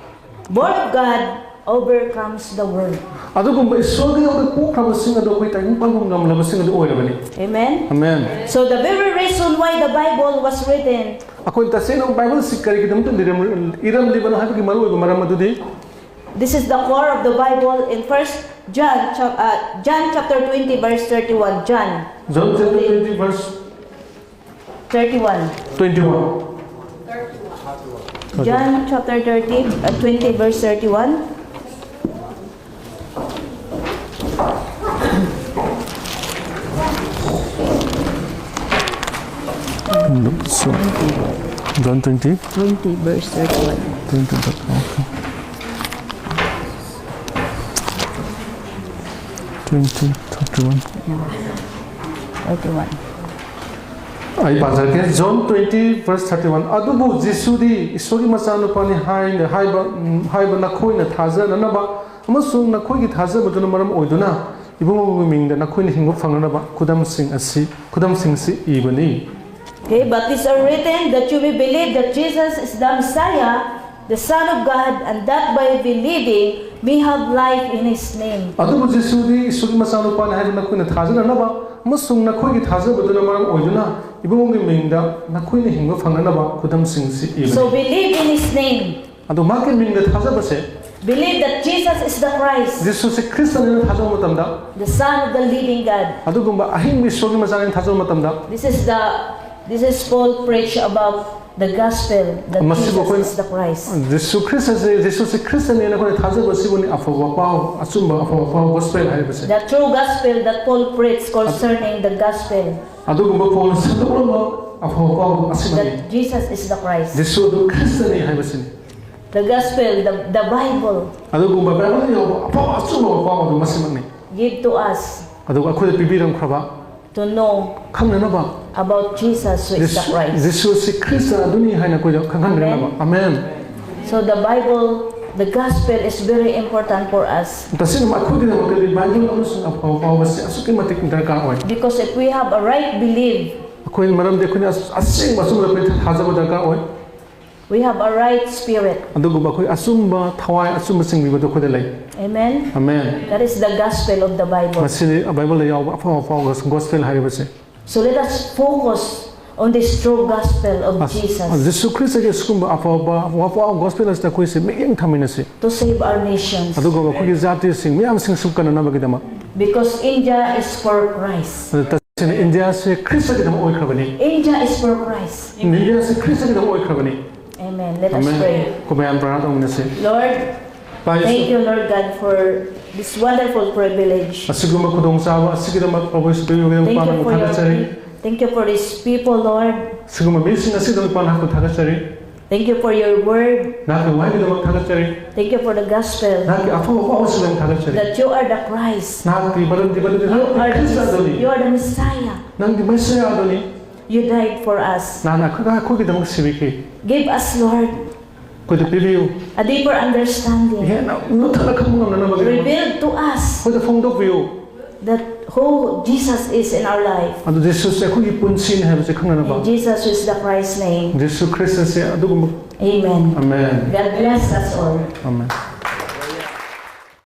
born of God overcomes the world. ꯑꯗꯨꯒꯨꯝꯕ ꯏꯁꯣꯔꯒꯤ ꯅꯧꯅ ꯄꯣꯛꯈ꯭ꯔꯕꯁꯤꯡ ꯑꯗꯨ ꯑꯩꯈꯣꯏ ꯇꯥꯏꯕꯪ ꯄꯥꯟꯕ ꯉꯝꯂꯕꯁꯤꯡ ꯑꯗꯨ ꯑꯣꯏꯔꯕꯅꯤ꯫ Amen. Amen. So the very reason why the Bible was written, ꯑꯩꯈꯣꯏ ꯇꯁꯦꯡꯅ ꯕꯥꯏꯕꯜꯁꯤ ꯀꯔꯤꯒꯤꯗꯃꯛꯇ ꯏꯔꯝ- ꯏꯔꯝꯂꯤꯕꯅꯣ ꯍꯥꯏꯕꯒꯤ ꯃꯔꯨꯑꯣꯏꯕ ꯃꯔꯝ ꯑꯗꯨꯗꯤ this is the core of the Bible in First John, chap- uh, John chapter twenty, verse thirty-one. John John chapter twenty verse thirty-one. twenty-one. John chapter thirty, uh, twenty, verse thirty-one. So, John twenty. Twenty, verse thirty-one. Twenty, okay. Twenty, thirty-one. Thirty-one. ꯑꯩ ꯄꯥꯖꯔꯛꯀꯦ꯫ John twenty verse thirty-one. ꯑꯗꯨꯕꯨ ꯖꯤꯁꯨꯗꯤ ꯏꯁꯣꯔꯒꯤ ꯃꯆꯥꯅꯨꯄꯥꯅꯤ ꯍꯥꯏꯅ ꯍꯥꯏꯕ ꯎꯝ, ꯍꯥꯏꯕ ꯅꯈꯣꯏꯅ ꯊꯥꯖꯅꯅꯕ ꯑꯃꯁꯨꯡ ꯅꯈꯣꯏꯒꯤ ꯊꯥꯖꯕꯗꯨꯅ ꯃꯔꯝ ꯑꯣꯏꯗꯨꯅ ꯏꯕꯨꯡꯉꯣꯒꯤ ꯃꯤꯡꯗ ꯅꯈꯣꯏꯅ ꯍꯤꯡꯕ ꯐꯪꯅꯅꯕ ꯈꯨꯗꯝꯁꯤꯡ ꯑꯁꯤ ꯈꯨꯗꯝꯁꯤꯡꯁꯤ ꯏꯕꯅꯤ꯫ Okay, but these are written that you may believe that Jesus is the Messiah, the Son of God, and that by believing may have life in His name. ꯑꯗꯨꯕꯨ ꯖꯤꯁꯨꯗꯤ ꯏꯁꯣꯔꯒꯤ ꯃꯆꯥꯅꯨꯄꯥꯅꯤ ꯍꯥꯏꯕ ꯅꯈꯣꯏꯅ ꯊꯥꯖꯅꯅꯕ ꯑꯃꯁꯨꯡ ꯅꯈꯣꯏꯒꯤ ꯊꯥꯖꯕꯗꯨꯅ ꯃꯔꯝ ꯑꯣꯏꯗꯨꯅ ꯏꯕꯨꯡꯉꯣꯒꯤ ꯃꯤꯡꯗ ꯅꯈꯣꯏꯅ ꯍꯤꯡꯕ ꯐꯪꯅꯅꯕ ꯈꯨꯗꯝꯁꯤꯡꯁꯤ ꯏꯕꯅꯤ꯫ So believe in His name. ꯑꯗꯣ ꯃꯍꯥꯛꯀꯤ ꯃꯤꯡꯗ ꯊꯥꯖꯕꯁꯦ, Believe that Jesus is the Christ, ꯖꯤꯁꯨꯁꯤ ꯈ꯭ꯔꯤꯁꯇꯅꯦꯅ ꯊꯥꯖꯕ ꯃꯇꯝꯗ, the Son of the living God. ꯑꯗꯨꯒꯨꯝꯕ ꯑꯍꯤꯡꯕ ꯏꯁꯣꯔꯒꯤ ꯃꯆꯥꯅꯦꯅ ꯊꯥꯖꯕ ꯃꯇꯝꯗ, This is the this is Paul preach about the gospel that Masibo Jesus ko- is the Christ. ꯖꯤꯁꯨ ꯈ꯭ꯔꯤꯁꯇꯁꯦ, ꯖꯤꯁꯨꯁꯤ ꯈ꯭ꯔꯤꯁꯇꯅꯦꯅ ꯑꯩꯈꯣꯏꯅ ꯊꯥꯖꯕ ꯁꯤꯕꯨꯅꯤ ꯑꯐꯕ ꯄꯥꯎ, ꯑꯆꯨꯝꯕ ꯑꯐꯕ ꯄꯥꯎ, ꯒꯣꯁꯄꯦꯜ ꯍꯥꯏꯕꯁꯦ꯫ The true gospel that Paul preached concerning the gospel ꯑꯗꯨꯒꯨꯝꯕ ꯄꯥꯎꯅ ꯁꯟꯗꯣꯛꯂꯝꯕ ꯑꯐꯕ ꯄꯥꯎ ꯑꯁꯤꯃꯅꯤ꯫ that Jesus is the Christ. ꯖꯤꯁꯨ ꯑꯗꯨ ꯈ꯭ꯔꯤꯁꯇꯅꯤ ꯍꯥꯏꯕꯁꯤꯅꯤ꯫ The gospel, the, the Bible ꯑꯗꯨꯒꯨꯝꯕ ꯕꯥꯏꯕꯜꯗ ꯌꯥꯎꯕ ꯑꯐꯕ ꯑꯆꯨꯝꯕ ꯄꯥꯎ ꯑꯗꯨ ꯃꯁꯤꯃꯛꯅꯤ꯫ give to us ꯑꯗꯨꯒ ꯑꯩꯈꯣꯏꯗ ꯄꯤꯕꯤꯔꯝꯈ꯭ꯔꯕ to know ꯈꯪꯅꯅꯕ about Jesus who is the Christ. ꯖꯤꯁꯨꯁꯤ ꯈ꯭ꯔꯤꯁꯇ ꯑꯗꯨꯅꯤ ꯍꯥꯏꯅ ꯑꯩꯈꯣꯏꯗ ꯈꯪꯍꯟꯕꯤꯔꯝꯅꯕ꯫ Amen. So the Bible, the gospel is very important for us ꯇꯁꯦꯡꯅ ꯑꯩꯈꯣꯏꯒꯤꯗꯃꯛꯇꯗꯤ ꯕꯥꯏꯕꯜ ꯑꯃꯁꯨꯡ ꯑꯐꯕ ꯄꯥꯎ ꯑꯁꯤ ꯑꯁꯨꯛꯀꯤ ꯃꯇꯤꯛ ꯗꯔꯀꯥꯔ ꯑꯣꯏ꯫ because if we have a right belief, ꯑꯩꯈꯣꯏ ꯃꯔꯝꯗꯤ ꯑꯩꯈꯣꯏꯅ ꯑꯁ-, ꯑꯁꯦꯡꯕ ꯑꯆꯨꯝꯕꯗ ꯑꯩꯈꯣꯏ ꯊꯥꯖꯕ ꯗꯔꯀꯥꯔ ꯑꯣꯏ꯫ we have a right spirit. ꯑꯗꯨꯒꯨꯝꯕ ꯑꯩꯈꯣꯏ ꯑꯆꯨꯝꯕ ꯊꯋꯥꯏ, ꯑꯆꯨꯝꯕ ꯆꯤꯡꯕꯤꯕꯗꯣ ꯑꯩꯈꯣꯏꯗ ꯂꯩ꯫ Amen. Amen. That is the gospel of the Bible. ꯃꯁꯤꯅꯤ ꯕꯥꯏꯕꯜꯗ ꯌꯥꯎꯕ ꯑꯐꯕ ꯄꯥꯎ, gospel ꯍꯥꯏꯔꯤꯕꯁꯦ꯫ So let us focus on this true gospel of ꯑꯁ-, Jesus ꯖꯤꯁꯨ ꯈ꯭ꯔꯤꯁꯇꯒꯤ ꯑꯁꯤꯒꯨꯝꯕ ꯑꯐꯕ ꯋꯥꯄꯥꯎ ꯒꯣꯁꯄꯦꯜ ꯑꯁꯤꯗ ꯑꯩꯈꯣꯏꯁꯦ ꯃꯤꯠꯌꯦꯡ ꯊꯝꯃꯤꯟꯅꯁꯤ꯫ to save our nations. ꯑꯗꯨꯒ ꯑꯩꯈꯣꯏꯒꯤ ꯖꯥꯇꯤꯁꯤꯡ ꯃꯤꯌꯥꯝꯁꯤꯡ ꯁꯨꯝꯀꯠꯅꯅꯕꯒꯤꯗꯃꯛ꯫ Because India is for Christ. ꯑꯗꯨ ꯇꯁꯦꯡꯅ ꯏꯟꯗꯤꯌꯥꯁꯦ ꯈ꯭ꯔꯤꯁꯇꯒꯤꯗꯃꯛ ꯑꯣꯏꯈ꯭ꯔꯕꯅꯤ꯫ India is for Christ. ꯏꯟꯗꯤꯌꯥꯁꯦ ꯈ꯭ꯔꯤꯁꯇꯒꯤꯗꯃꯛ ꯑꯣꯏꯈ꯭ꯔꯕꯅꯤ꯫ Amen. Let us pray. ꯑꯩꯈꯣꯏ ꯃꯌꯥꯝ ꯄ꯭ꯔꯥꯔꯊꯅ ꯇꯧꯃꯤꯟꯅꯁꯤ꯫ Lord, ꯇꯥꯏ thank ꯏꯁꯣꯔ꯫ you, Lord God, for this wonderful privilege. ꯑꯁꯤꯒꯨꯝꯕ ꯈꯨꯗꯣꯡꯆꯥꯕ ꯑꯁꯤꯒꯤꯗꯃꯛ ꯄ꯭ꯔꯚꯨ ꯌꯦꯁꯨ ꯄꯤꯕꯤꯕꯒꯤꯗꯃꯛ Thank you ꯄꯥꯟꯅꯕ for your ꯊꯥꯒꯠꯆꯔꯤ꯫ thank you for these people, Lord. ꯁꯤꯒꯨꯝꯕ ꯃꯤꯁꯤꯡ ꯑꯁꯤꯒꯤꯗꯃꯛ ꯄꯥꯟꯅꯕ ꯊꯥꯒꯠꯆꯔꯤ꯫ Thank you for your word. ꯅꯍꯥꯛꯀꯤ ꯋꯥꯍꯩꯒꯤꯗꯃꯛ ꯊꯥꯒꯠꯆꯔꯤ꯫ Thank you for the gospel. ꯅꯍꯥꯛꯀꯤ ꯑꯐꯕ ꯄꯥꯎ ꯑꯁꯤꯒꯤꯗꯃꯛ ꯊꯥꯒꯠꯆꯔꯤ꯫ That you are the Christ. ꯅꯍꯥꯛꯀꯤ ꯃꯔꯝꯗꯤ ꯃꯗꯨꯗꯤ You ꯅꯍꯥꯛꯀꯤ are ꯈ꯭ꯔꯤꯁꯇ the, ꯑꯗꯨꯅꯤ꯫ You are the Messiah. ꯅꯪꯗꯤ ꯃꯦꯁꯤꯌꯥ ꯑꯗꯨꯅꯤ꯫ You died for us. ꯅꯍꯥꯛꯅ ꯑꯩꯈꯣꯏ-, ꯑꯩꯈꯣꯏꯒꯤꯗꯃꯛ ꯁꯤꯕꯤꯈꯤ꯫ Give us, Lord, ꯑꯩꯈꯣꯏꯗ ꯄꯤꯕꯤꯌꯨ꯫ a deeper understanding. ꯍꯦꯟꯅ ꯃꯨꯊꯠꯅ ꯈꯪꯕ ꯉꯝꯅꯅꯕꯒꯤꯗꯃꯛ Reveal to us ꯑꯩꯈꯣꯏꯗ ꯐꯣꯡꯗꯣꯛꯄꯤꯌꯨ꯫ that who Jesus is in our life. ꯑꯗꯨ ꯖꯤꯁꯨꯁꯦ ꯑꯩꯈꯣꯏꯒꯤ ꯄꯨꯟꯁꯤꯅꯤ ꯍꯥꯏꯕꯁꯦ ꯈꯪꯅꯅꯕ꯫ In Jesus is the Christ's name. ꯖꯤꯁꯨ ꯈ꯭ꯔꯤꯁꯇꯁꯦ ꯑꯗꯨꯒꯨꯝꯕ꯫ Amen. Amen. God bless us all. Amen.